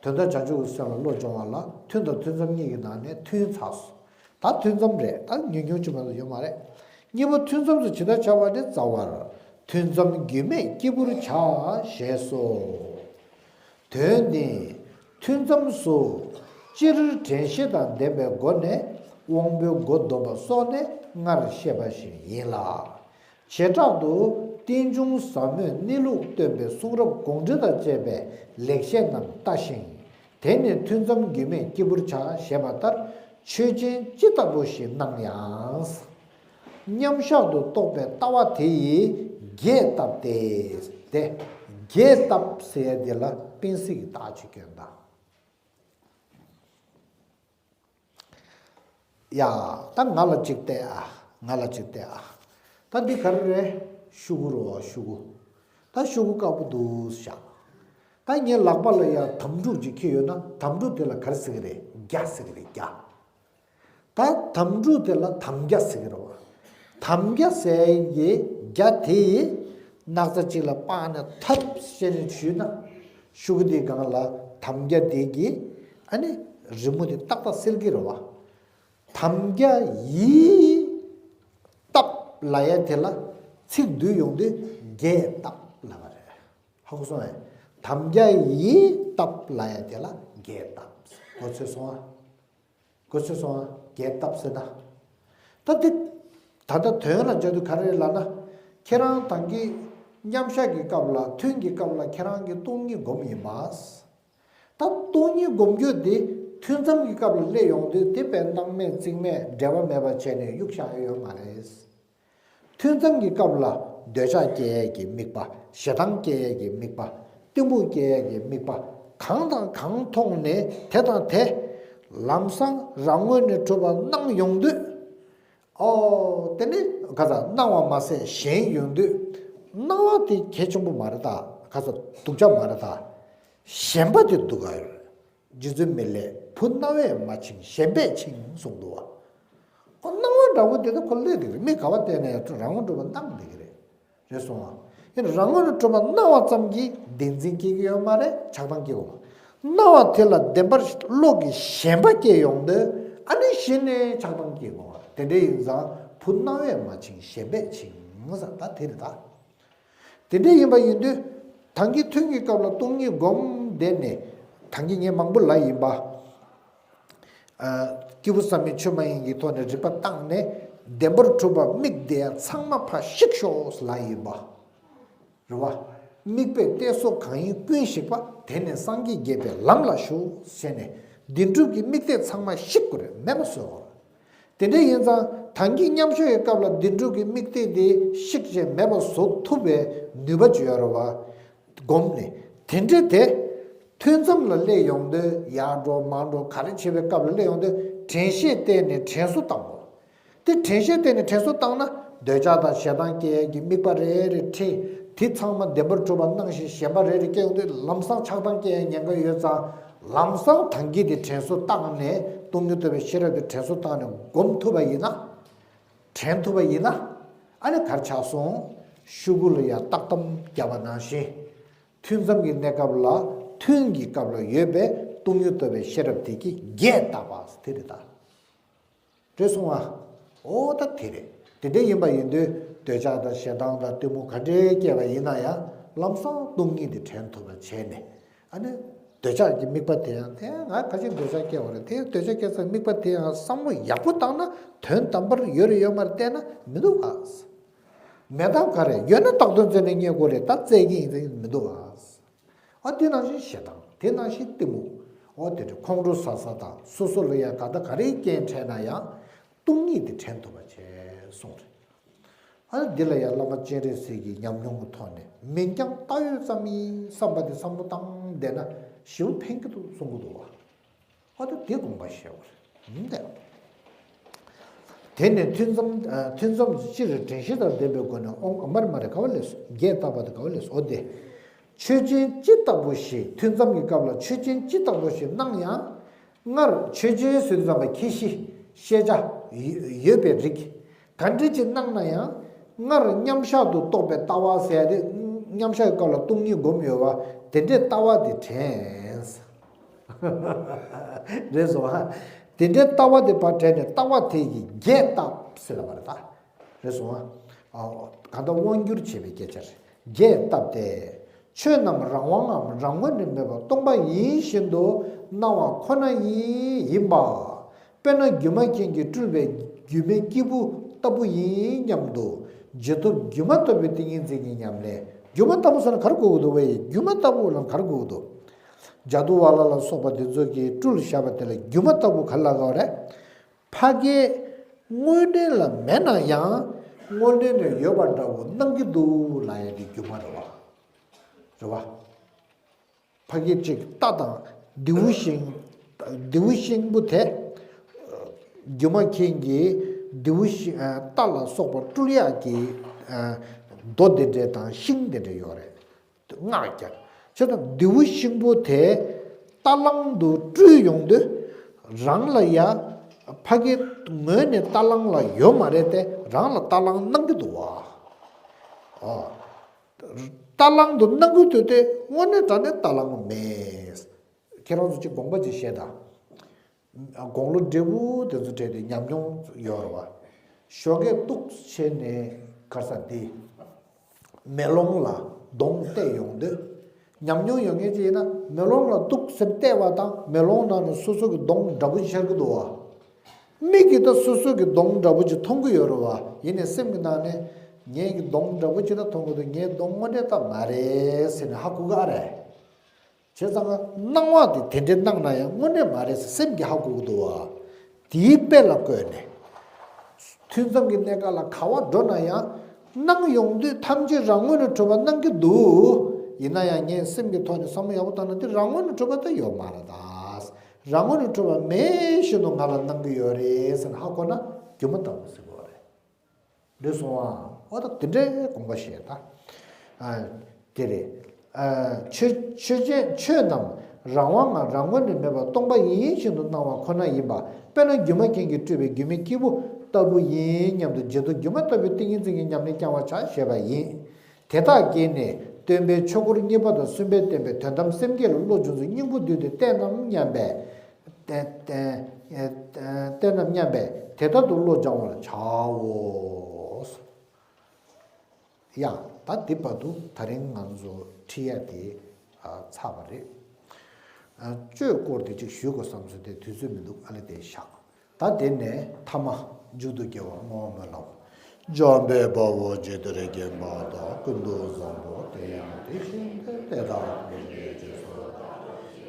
དོན་དམ་བྱང་ཆུབ་ཀྱི་སེམས་ལ་བློ་སྦྱོང་བ་ལ་ཐུན་དང་ཐུན་མཚམས་གཉིས་ཀྱི་ནང་ནས་ཐུན་ཚར་སོང་། ད་ཐུན་མཚམས་རེད། ད་ཉུང་ཉུང་ཅིག་མ་གཏོགས་ཡོད་མ་རེད། གཉིས་པ་ཐུན་མཚམས་སུ་ཇི་ལྟར་བྱ་བ་དེ་རྩ་བར་ཐུན་མཚམས་རྒྱུད་སྨད་སྐྱེས་བུར་བྱ། ཞེས་སོ། དོན་ནི། ཐུན་མཚམས་སུ་སྤྱིར་དྲན་ཤེས་དང་ལྡན་པའི་སྒོ་ནས་དབང་པོའི་སྒོ་འདོན་པ་སོགས་ནི་སྔར་བཤད་པ་བཞིན་ཡིན་ལ། བྱེ་བྲག་ཏུ་རྟེན་འབྱུང་ཟབ་མོས་གནས་ལུགས་སྟོན་པའི་གསུང་རབ་དགོངས་འགྲེལ་དང་བཅས་པའི་ལེགས་བཤད་རྣམས་ལྟ་ཞིང་། དེ་ནི་ཐུན་མཚམས་རྒྱུད་སྨད་སྐྱེས་བུར་བྱ་ཞེས་པ་ལྟར་ཆོས་ཅན་ཅི་ལྟ་བུ་ཞིག་སྣང་ཡང་། མཉམ་བཞག་ཏུ་རྟོགས་པའི་ལྟ་བ་དེ་ཡིས་རྒྱས་བཏབ་སྟེ། དེ་རྒྱས་བཏབ་ཟེར་ཡ་དེ་ལ་དཔེ་གཟིགས་ཀྱི་རྟགས་ཅིག་སྐྱོན་དང་། ཡ། ད་ང་ལ་གཅིག་བལྟས་ཨ། ང་ལ་གཅིག་བལྟས་ཨ། ད་འདི་ག་རེ་རེད། ཤུ་གུ་རེད་བ། ཤུ་གུ། ད་ཤུ་གུ་དཀར་པོ་འདུག་བཞག་ད་ངའི་ལག་པ་ལ་ཡ་དམ་ཕྲུག་ཅིག་འཁྱེར་ཡོད་ན་དམ་ཕྲུག་དེ་ལ་ག་རེ་ཟེར་གི་རེད། རྒྱ་ཟེར་གི་རེད། རྒྱ། ད་དམ་ཕྲུག་དེ་ལ་དམ་རྒྱ་ཟེར་གི་རེད་བ། དམ་རྒྱ་ཟེར་ཡའི་རྒྱ་དེ་ཡིས་སྣག་ཚ་གཅིག་ལ་སྤར་ནས་ཐབས་ཤེས་ནས་བྱུས་ན། ཤུ་གུ་དེའི་སྒང་ལ་དམ་རྒྱ་དེ་གིས་ཨ་ནི་རི་མོ་དེ་ཏག་ཏག་སེལ་གི་རེད་བ། དམ་རྒྱ་ཡིས་བཏབ་ལབ་ཡ་དེ་ལ་ཚིག་བསྡུས་ཡོང་དུས་རྒྱས་བཏབ་ལབ་པ་རེད། ཧ་གོ་སོང་ངས། དམ་རྒྱ་ཡིས་བཏབ་ལབ་ཡ་དེ་ལ་རྒྱས་བཏབ། གོ་ཚོད་སོང་ཨ། གོ་ཚོད་སོང་ཨ། རྒྱས་བཏབ་ཟེར་ན། ད་འདི། ད་ལྟ་དོན་ལ་འཇོག་དུས་ག་རེ་རེད་ལབ་ན། ཁྱེད་རང་ད་གིན་མཉམ་བཞག་གི་སྐབས་ལ་ཐུན་གྱི་སྐབས་ལ་ཁྱེད་རང་གིས་སྟོང་ཉིད་སྒོམ་ཡིན་པ། ད་སྟོང་ཉིད་སྒོམ་རྒྱུ་དེ་ཐུན་མཚམས་ཀྱི་སྐབས་ལ་སླེབས་ཡོང་དུས་དེ་དཔེ་སྣང་མེད་རྩིས་མེད་འབྲེལ་བ་མེད་པ་བྱས་ནས་གཡུག་བཞག་ཡོད་མ་རེད། ཐུན་མཚམས་ཀྱི་སྐབས་ལ་འདོད་ཆགས་སྐྱེ་ཡས་ཀྱི་དམིགས་པ། ཞེ་སྡང་སྐྱེ་ཡས་ཀྱི་དམིགས་པ། གཏི་མུག་སྐྱེ་ཡས་ཀྱི་དམིགས་པ། གང་དང་གང་མཐོང་ནས་དེ་དང་དེ་ལམ་སང་རང་ངོས་ནས་གྲུབ་པ་སྣང་ཡོང་དུས། ཨོ། དེ་ནི་ག་ས་སྣང་བ་མ་ཟད་ཞེན་ཡོང་དུས། སྣང་བ་དེ་གལ་ཆེན་པོ་མ་རེད་ད། ག་ས་སྡུག་ཅག་མ་རེད་ད། ཞེན་པ་དེ་སྡུག་ག་ཡོད། རྗེ་བཙུན་མི་ལས་བུ་རྣ་བས་མ་འཆིང་ཞེན་པས་འཆིང་གསུངས་འདུག་བ། ཁོ་སྣང་བ་འདྲ་བོ་དེ་ད་ཁོ་སླེབས་བསྡད་ཀྱི་རེད། མི་ག་བ་བལྟས་ན་ཡང་རང་ངོ་སྒྲུབ་པ་སྣང་བསྡད་ཀྱི་རེད། རེད་སོང་ང་། ཡིན་རང་ངོ་ནས་གྲུབ་པ་སྣང་བ་ཙམ་གྱིས་བདེན་འཛིན་སྐྱེ་གི་ཡོད་མ་རེད། ཆགས་སྡང་སྐྱེ་གི་ཡོད་མ་རེད། སྣང་བ་དེ་ལ་བདེན་པར་བློ་གི་ཞེན་པ་སྐྱེ་ཡོང་དུས་ཨ་ནི་གཞི་ནས་ཆགས་སྡང་སྐྱེ་གི་ཡོད་མ་རེད། དེ་འདྲ་ཡིན་ཙང་བུ་རྣ་བས་མ་འཆིང་ཞེན་པས་འཆིང་ཟེར་ད་དེ་རེད་ད། དེ་འདྲ་ཡིན་པ་ཡིན་དུས། ད་གིན་ཐུན་གྱི་སྐབས་ལ་སྟོང་ཉིད་སྒོམ་བསྡད་ནས། ད་གིན་ངས་མང་པོ་ལབ་ཡིན་པ། ཨ། སྐྱེས་བུ་བསམ་ཡས་ཆོས་མ་ཡིན་གྱི་ཐོག་ནས་རིགས་པ་བཏང་ནས། བདེན་པར་གྲུབ་པ་དམིགས་བསྡད་ཡ་ཚང་མ་ཕར་བཤིག་ཤོག་ལབ་ཡིན་པ། རེད་བ། དམིགས་པའི་གཏད་སོ་གང་ཡིན་ཀུན་ཞིག་པ། དེ་ནི་སངས་རྒྱས་རྒྱས་པའི་ལམ་ལ་ཞུགས་ཟེར་ནས། བདེན་གྲུབ་ཀྱི་དམིགས་གཏད་ཚང་མ་བཤིག་དགོས་རེད། མེད་པ་བཟོ་དགོས་རེད། དེ་འདྲ་ཡིན་ཙང་། ད་གིན་མཉམ་ཞུགས་ཀྱི་སྐབས་ལ་བདེན་གྲུབ་ཀྱི་དམིགས་གཏད་དེ་བཤིག་བྱས་མེད་པ་བཟོ་ཐུབ་པའི་ནུས་པ་ཅིག་ཡོད་རེད་བ། སྒོམ་ནས། དེ་འདྲ་དེ། ཐུན་མཚམས་ལ་སླེབས་ཡོང་དུས། ཡར་འགྲོ་མར་འགྲོ་ག་རེ་བྱེད་པའི་སྐབས་ལ་སླེབས་ཡོང་དུས། དྲན་ཤེས་བསྟེན་ནས་དྲན་གསོ་བཏང་དགོས། དེ་དྲན་ཤེས་བསྟེན་ནས་དྲན་གསོ་བཏང་ན། འདོད་ཆགས་དང་ཞེ་སྡང་སྐྱེ་ཡས་ཀྱི་དམིགས་པ་རེ་རེ་ཁྲིད། དེ་ཚང་མ་བདེན་པར་གྲུབ་པ་སྣང་ཞིང་ཞེན་པ་རེ་རེ་སྐྱེ་ཡོང་དུས། ལམ་སང་ཆགས་སྡང་སྐྱེ་ཡས་ཉེན་ཁ་ཡོད་ཙང་། ལམ་སང་ད་གིན་དེ་དྲན་གསོ་བཏང་ནས། སྟོང་ཉིད་རྟོགས་པའི་ཤེས་རབ་དེ་དྲན་གསོ་བཏང་ནས་སྒོམ་ཐུབ་པ་ཡིན་ན། དྲན་ཐུབ་པ་ཡིན་ན། ཨ་ནི་ག་རེ་ཆགས་སོང་། ཤོག་གུ་ལ་ཡ་རྟགས་གཏམ་བརྒྱབ་པ་ནང་བཞིན། ཐུན་མཚམས་ཀྱི་གནས་སྐབས་ལ། ཐུན་གྱི་སྐབས་ལ་ཡོད་པའི་སྟོང་ཉིད་རྟོགས་པའི་ཤེས་རབ་དེ་གིས་རྒྱས་བཏབ་པ་དེ་རེད་ད། རེད་སོང་ཨ། འོ་ད་དེ་རེད། དེ་འདྲ་ཡིན་པ་ཡིན་དུས། འདོད་ཆགས་དང་ཞེ་སྡང་དང་གཏི་མུག་ག་འདྲའི་སྐྱེས་པ་ཡིན་ན་ཡང་། ལམ་སང་སྟོང་ཉིད་དེ་དྲན་ཐུབ་པ་བྱས་ནས། ཨ་ནི། འདོད་ཆགས་ཀྱི་དམིགས་པ་དེ་ཡང་། དེ་ཡང་ང་ཕལ་ཆེར་འདོད་ཆགས་སྐྱེ་བ་རེད། དེ་འདོད་ཆགས་སྐྱེ་ས་དམིགས་པ་དེ་ཡང་བསམ་བློ་ཡག་པོ་བཏང་ན། དོན་དམ་པར་ཡོད་རེད་ཡོད་མ་རེད་བལྟས་ན་མི་འདུག་ག། མེད་དམ་ག་རེ་ཡོད་ན་བཏགས་དོན་བཙལ་ནས་རྙེད་དགོས་རེད། ད་བཙལ་གྱི་ཡིན་ཟེར་མི་འདུག་ག། ཨ། དེ་ནང་བཞིན་ཞེ་སྡང་། དེ་ནང་བཞིན་གཏི་མུག། འོ་དེ་འདྲ་ཁོང་ཁྲོ་ཟ་ས་དང་། སོ་སོ་ལ་ཡང་ག་ད་ག་རེ་རྐྱེན་འཕྲད་ན་ཡང་། སྟོང་ཉིད་དེ་དྲན་ཐུབ་པ་བྱས་གསུངས་རེད། ཨ་ནི་འདི་ལ་ཡང་བླ་མ་སྤྱན་རས་གཟིགས་ཀྱི་ཉམས་མྱོང་གི་ཐོག་ནས། མིན་ཀྱང་ལྟ་འོས་ཙམ་ཡིན་བསམ་པ་དེ་བསམ་བློ་བཏང་བསྡད་ན་ཞེ་པོ་ཕན་གྱི་འདུག་གསུང་གི་འདུག་བ། ཨ་ད་དེ་དགོངས་པ་བཞེས་པ་རེད། ཨུམ། དེ་ནས་ཐུན་མཚམས། ཨ། ཐུན་མཚམས་སྤྱིར་དྲན་ཤེས་དང་ལྡན་པའི་སྒོ་ནས། ཨོང་། མར་མར་ག་བ་ལས་སོ། རྒྱས་བཏབ་པ་དེ་ག་བ་ལས་སོ། འོ་དེ། ཆོས་ཅན་ཅི་ལྟ་བུ་ཞིག་ཐུན་མཚམས་ཀྱི་སྐབས་ལ་ཆོས་ཅན་ཅི་ལྟ་བུ་ཞིག་སྣང་ཡང་། སྔར་ཆོས་ཅན་ཟེར་དུས་ཙམ་པ་ཁྱད་གཞི། ཤེས་བྱ་ཡོད་པའི་རིགས། ག་འདྲ་ཅིག་སྣང་ན་ཡང་། སྔར་མཉམ་བཞག་ཏུ་རྟོགས་པའི་ལྟ་བ་ཟེར་ཡ་དེ། མཉམ་བཞག་གི་སྐབས་ལ་སྟོང་ཉིད་སྒོམ་ཡོད་པ། དེ་འདྲའི་ལྟ་བ་དེ་དྲན། རེད་སོང་ཨ། དེ་འདྲའི་ལྟ་བ་དེ་ཕར་དྲན་ནས། ལྟ་བ་དེ་ཡིས་རྒྱས་བཏབ་ཟེར་བ་རེད་ད། རེད་སོང་ཨ། ཨ། གང་ལྟར་དབང་བསྒྱུར་བྱེད་པའི་སྐད་ཆ་རེད། རྒྱས་བཏབ་སྟེ། ཆོས་རྣམས་རང་དབང་ངམ་རང་ངོས་ནས་མེད་པ་སྟོང་པ་ཡིན་བཞིན་དུ་སྣང་བ་ཁོ་ན་ཡིན། ཡིན་པ། དཔེར་ན་སྒྱུ་མ་མཁན་གྱིས་སྤྲུལ་པའི་སྒྱུ་མའི་སྐྱེས་བུ་ལྟ་བུ་ཡིན་སྙམ་དུ། རྗེས་ཐོབ་སྒྱུ་མ་ལྟ་བུའི་ཏིང་ངེ་འཛིན་གྱི་ཉམས་ལེན། སྒྱུ་མ་ལྟ་བུ་ཟེར་ན་ག་རེ་གོ་གི་འདུག་བས། སྒྱུ་མ་ལྟ་བུ་ལ་ག་རེ་གོ་གི་འདུག། ཇ་དུ་ཝ་ལ་ལ་སོགས་པ་དེ་ཚོ་གིས་སྤྲུལ་བཞག་པ་དེ་ལ་སྒྱུ་མ་ལྟ་བུ་ག་རེ་ལབ་དགོས་རེད། ཕ་གིའི་དངོས་འབྲེལ་ལ་མེད་ན་ཡང་། དངོས་འབྲེལ་ནས་ཡོད་པ་འདྲ་བོ་སྣང་གི་འདུག་ལབ་ཡ་དེ་སྒྱུ་མ་རེད་བ། རེད་བ། ཕ་གི་གཅིག་རྟ་དང་རྡེའུ་ཤིང་། རྡེའུ་ཤིང་བུ་དེ། སྒྱུ་མ་མཁན་གྱིས་རྡེའུ་ཤིང་། རྟ་ལ་སོགས་པ་སྤྲུལ་ཡག་གི་རྡོ་དེ་འདྲ་དང་ཤིང་དེ་འདྲ་ཡོད་རེད། སྔགས་རྒྱག་བྱས་ཙང་རྡེའུ་ཤིང་བུ་དེ་རྟ་གླང་དུ་སྤྲུལ་ཡོང་དུས། རང་ལ་ཡ། ཕ་གི་ངོས་ནས་རྟ་གླང་ལ་ཡོད་མ་རེད་དེ། རང་ལ་རྟ་གླང་སྣང་གི་འདུག་བ། ཨོ། རྟ་གླང་དུ་སྣང་གི་འདུག་སྟེ། དངོས་གནས་དྲང་གནས་རྟ་གླང་མེད། ཁྱེད་རང་ཚོ་གཅིག་དགོངས་པ་ཅིག་བཞེས་དང་། དགུང་ལོ་བགྲེས་པོ་དེ་ཚོ་གྲས་དེ་ཉམས་མྱོང་ཡོད་རེད་བ། ཞོགས་ཀས་སྟུག་བྱས་ནས་ག་རེ་ཟེར་དེ། མེ་ལོང་ལ་གདོང་གཏད་ཡོང་དུས། ཉམས་མྱོང་ཡོད་མཁན་ཅིག་ཡིན་ན། མེ་ལོང་ལ་སྟུག་སེ་བལྟས་པ་དང་། མེ་ལོང་ནང་ནས་སོ་སོ་གི་གདོང་འདྲ་པོ་ཅིག་ཤར་གྱི་འདུག་བ། མིག་གིས་ད་སོ་སོ་གི་གདོང་འདྲ་པོ་ཅིག་མཐོང་གི་ཡོད་རེད་བ། ཡིན་ནའི་སེམས་ཀྱི་ནང་ནས། ངའི་གི་གདོང་འདྲ་པོ་ཅིག་ད་མཐོང་གི་འདུག། ངའི་གདོང་དངོས་འབྲེལ་ད་མ་རེད་ཟེར་ནས་ཧ་གོ་གི་ཨ་རེད། བྱས་ཙང་སྣང་བ་དེ་དེ་འདྲའི་སྣང་ན་ཡང་དངོས་གནས་མ་རེད་ཟེར་སེམས་ཀྱིས་ཧ་གོ་གི་འདུག་བ། དེའི་དཔེ་ལ་བཀོད་ནས། ཐུན་མཚམས་ཀྱི་གནས་སྐབས་ལ་ག་བ་འགྲོ་ན་ཡང་། སྣང་ཡོང་དུས་ཐམས་ཅད་རང་ངོས་ནས་གྲུབ་པ་སྣང་གི་འདུག། ཡིན་ན་ཡང་ངས་སེམས་ཀྱི་ཐོག་ནས་བསམ་བློ་ཡག་པོ་བཏང་ན། འདི་རང་ངོས་ནས་གྲུབ་པ་ད་ཡོད་མ་རེད་ད། རང་ངོས་ནས་གྲུབ་པ་མེད་བཞིན་དུ་ང་ལ་སྣང་གི་ཡོད་རེད་ཟེར་ནས་ཧ་གོ་ན་སྒྱུ་མ་ལྟ་བུ་ཟེར་དགོས་རེད། འདི་སོང་ཨ། འོ་ད་དེ་འདྲའི་དགོངས་པ་བཞེས་ད། ཨ། དེ་རེད། ཨ། ཆོས། ཆོས་ཅན། ཆོས་རྣམས་རང་དབང་ངམ་རང་ངོས་ནས་མེད་པ་སྟོང་པ་ཡིན་བཞིན་དུ་སྣང་བ་ཁོ་ན་ཡིན་པ། དཔེར་ན་སྒྱུ་མ་མཁན་གྱིས་སྤྲུལ་པའི་སྒྱུ་མའི་སྐྱེས་བུ་ལྟ་བུ་ཡིན་སྙམ་དུ། རྗེས་ཐོབ་སྒྱུ་མ་ལྟ་བུའི་ཏིང་ངེ་འཛིན་གྱི་ཉམས་ལེན་བསྐྱང་བར་བྱ་ཞེས་པ་ཡིན། དེ་དག་གིས་ནི་སྟོན་པའི་ཆོས་འཁོར་གཉིས་པ་དང་གསུམ་པས་བསྟན་པའི་དོན་དམ་སེམས་བསྐྱེད་ལ་བློ་སྦྱོང་ཚུལ་སྙིང་པོ་བསྡུས་ཏེ་བསྟན་ནམ་སྙམ་པས། བསྟན། བསྟན། བསྟན་ནམ་སྙམ་པས་དེ་ལྟར་དུ་བློ་སྦྱང་བར་བྱའོ། ཡ། ད་འདི་བར་དུ་ད་རིང་ང་ཚོ་ཁྲིད་ཡ་དེ་ཨ་ཚར་བ་རེད། ཨ་གཅོད་སྐོར་དེ་གཅིག་ཞུ་དགོས་བསམ་སོང་། དེ་དུས་ཚོད་མི་འདུག་ཨ་ལེ་དེ་བཞག་ད་དེ་ནས་ཐ་མ་མཇུག་ཏུ་དགེ་བ་བསྔོ་བ་སྨོན་ལམ། འཇམ་དཔལ་དཔའ་བོས་ཇི་ལྟར་མཁྱེན་པ་དང་། ཀུན་ཏུ་བཟང་པོ་དེ་ཡང་དེ་བཞིན་ཏེ། དེ་དག་ཀུན་གྱི་རྗེས་སུ་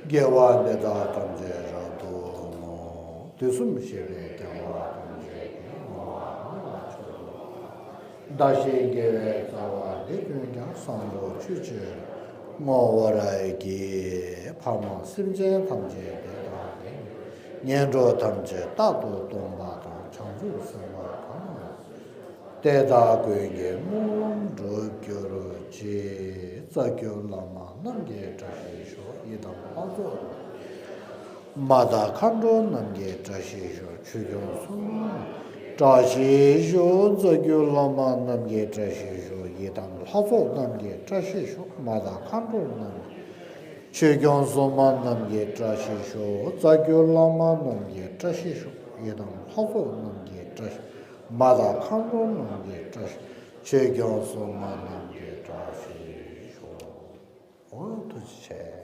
དགེ་བ་འདི་དག་ཐམས་ཅད་རབ་ཏུ་བསྔོ། དུས་གསུམ་གཤེགས་པའི་རྒྱལ་བ་ཐམས་ཅད་ཀྱིས། བསྔོ་བ་སྨོན་ལམ་མཆོག་ཏུ་བསྔོ། བདག་གཞན་དགེ་བའི་རྩ་བ་འདི། ཀུན་ཀྱང་བཟང་པོ་ཆོས་ཀྱི་བསྔོ་བར་བགྱི། ཕ་མ་སེམས་ཅན་ཐམས་ཅད་བདེ་དང་ལྡན། ངན་འགྲོ་ཐམས་ཅད་རྟག་ཏུ་སྟོངས་པ་དང་། བྱང་ཆུབ་སེམས་དཔའ་གང་། དེ་དག་ཀུན་གྱི་སྨོན་ལམ་འགྲུབ་གྱུར་ཅིག་རྩ་བརྒྱུད་བླ་མ་རྣམས་ཀྱི་བཀྲ་ཤིས་ཤོག་ཡི་དམ་ལྷ་ཚོགས་རྣམས་ཀྱི། མ་དང་མཁའ་འགྲོ་རྣམས་ཀྱི་བཀྲ་ཤིས་ཤོག་ཆོས་སྐྱོང་སྲུང་མ་བཀྲ་ཤིས་ཤོག་རྩ་བརྒྱུད་བླ་མ་རྣམས་ཀྱི་བཀྲ་ཤིས་ཤོག་ཡི་དམ་ལྷ་ཚོགས་རྣམས་ཀྱི་བཀྲ་ཤིས་ཤོག་མ་དང་མཁའ་འགྲོ་རྣམས་ཀྱི། ཆོས་སྐྱོང་སྲུང་མ་རྣམས་ཀྱི་བཀྲ་ཤིས་ཤོག་རྩ་བརྒྱུད་བླ་མ་རྣམས་ཀྱི་བཀྲ་ཤིས་ཤོག་ཡི་དམ་ལྷ་ཚོགས་རྣམས་ཀྱི་བཀྲ་ཤིས། མ་དང་མཁའ་འགྲོ་རྣམས་ཀྱི་བཀྲ་ཤིས། ཆོས་སྐྱོང་སྲུང་མ་རྣམས་ཀྱི་བཀྲ་ཤིས་ཤོག་འོ་ཐུགས་རྗེ་ཆེ།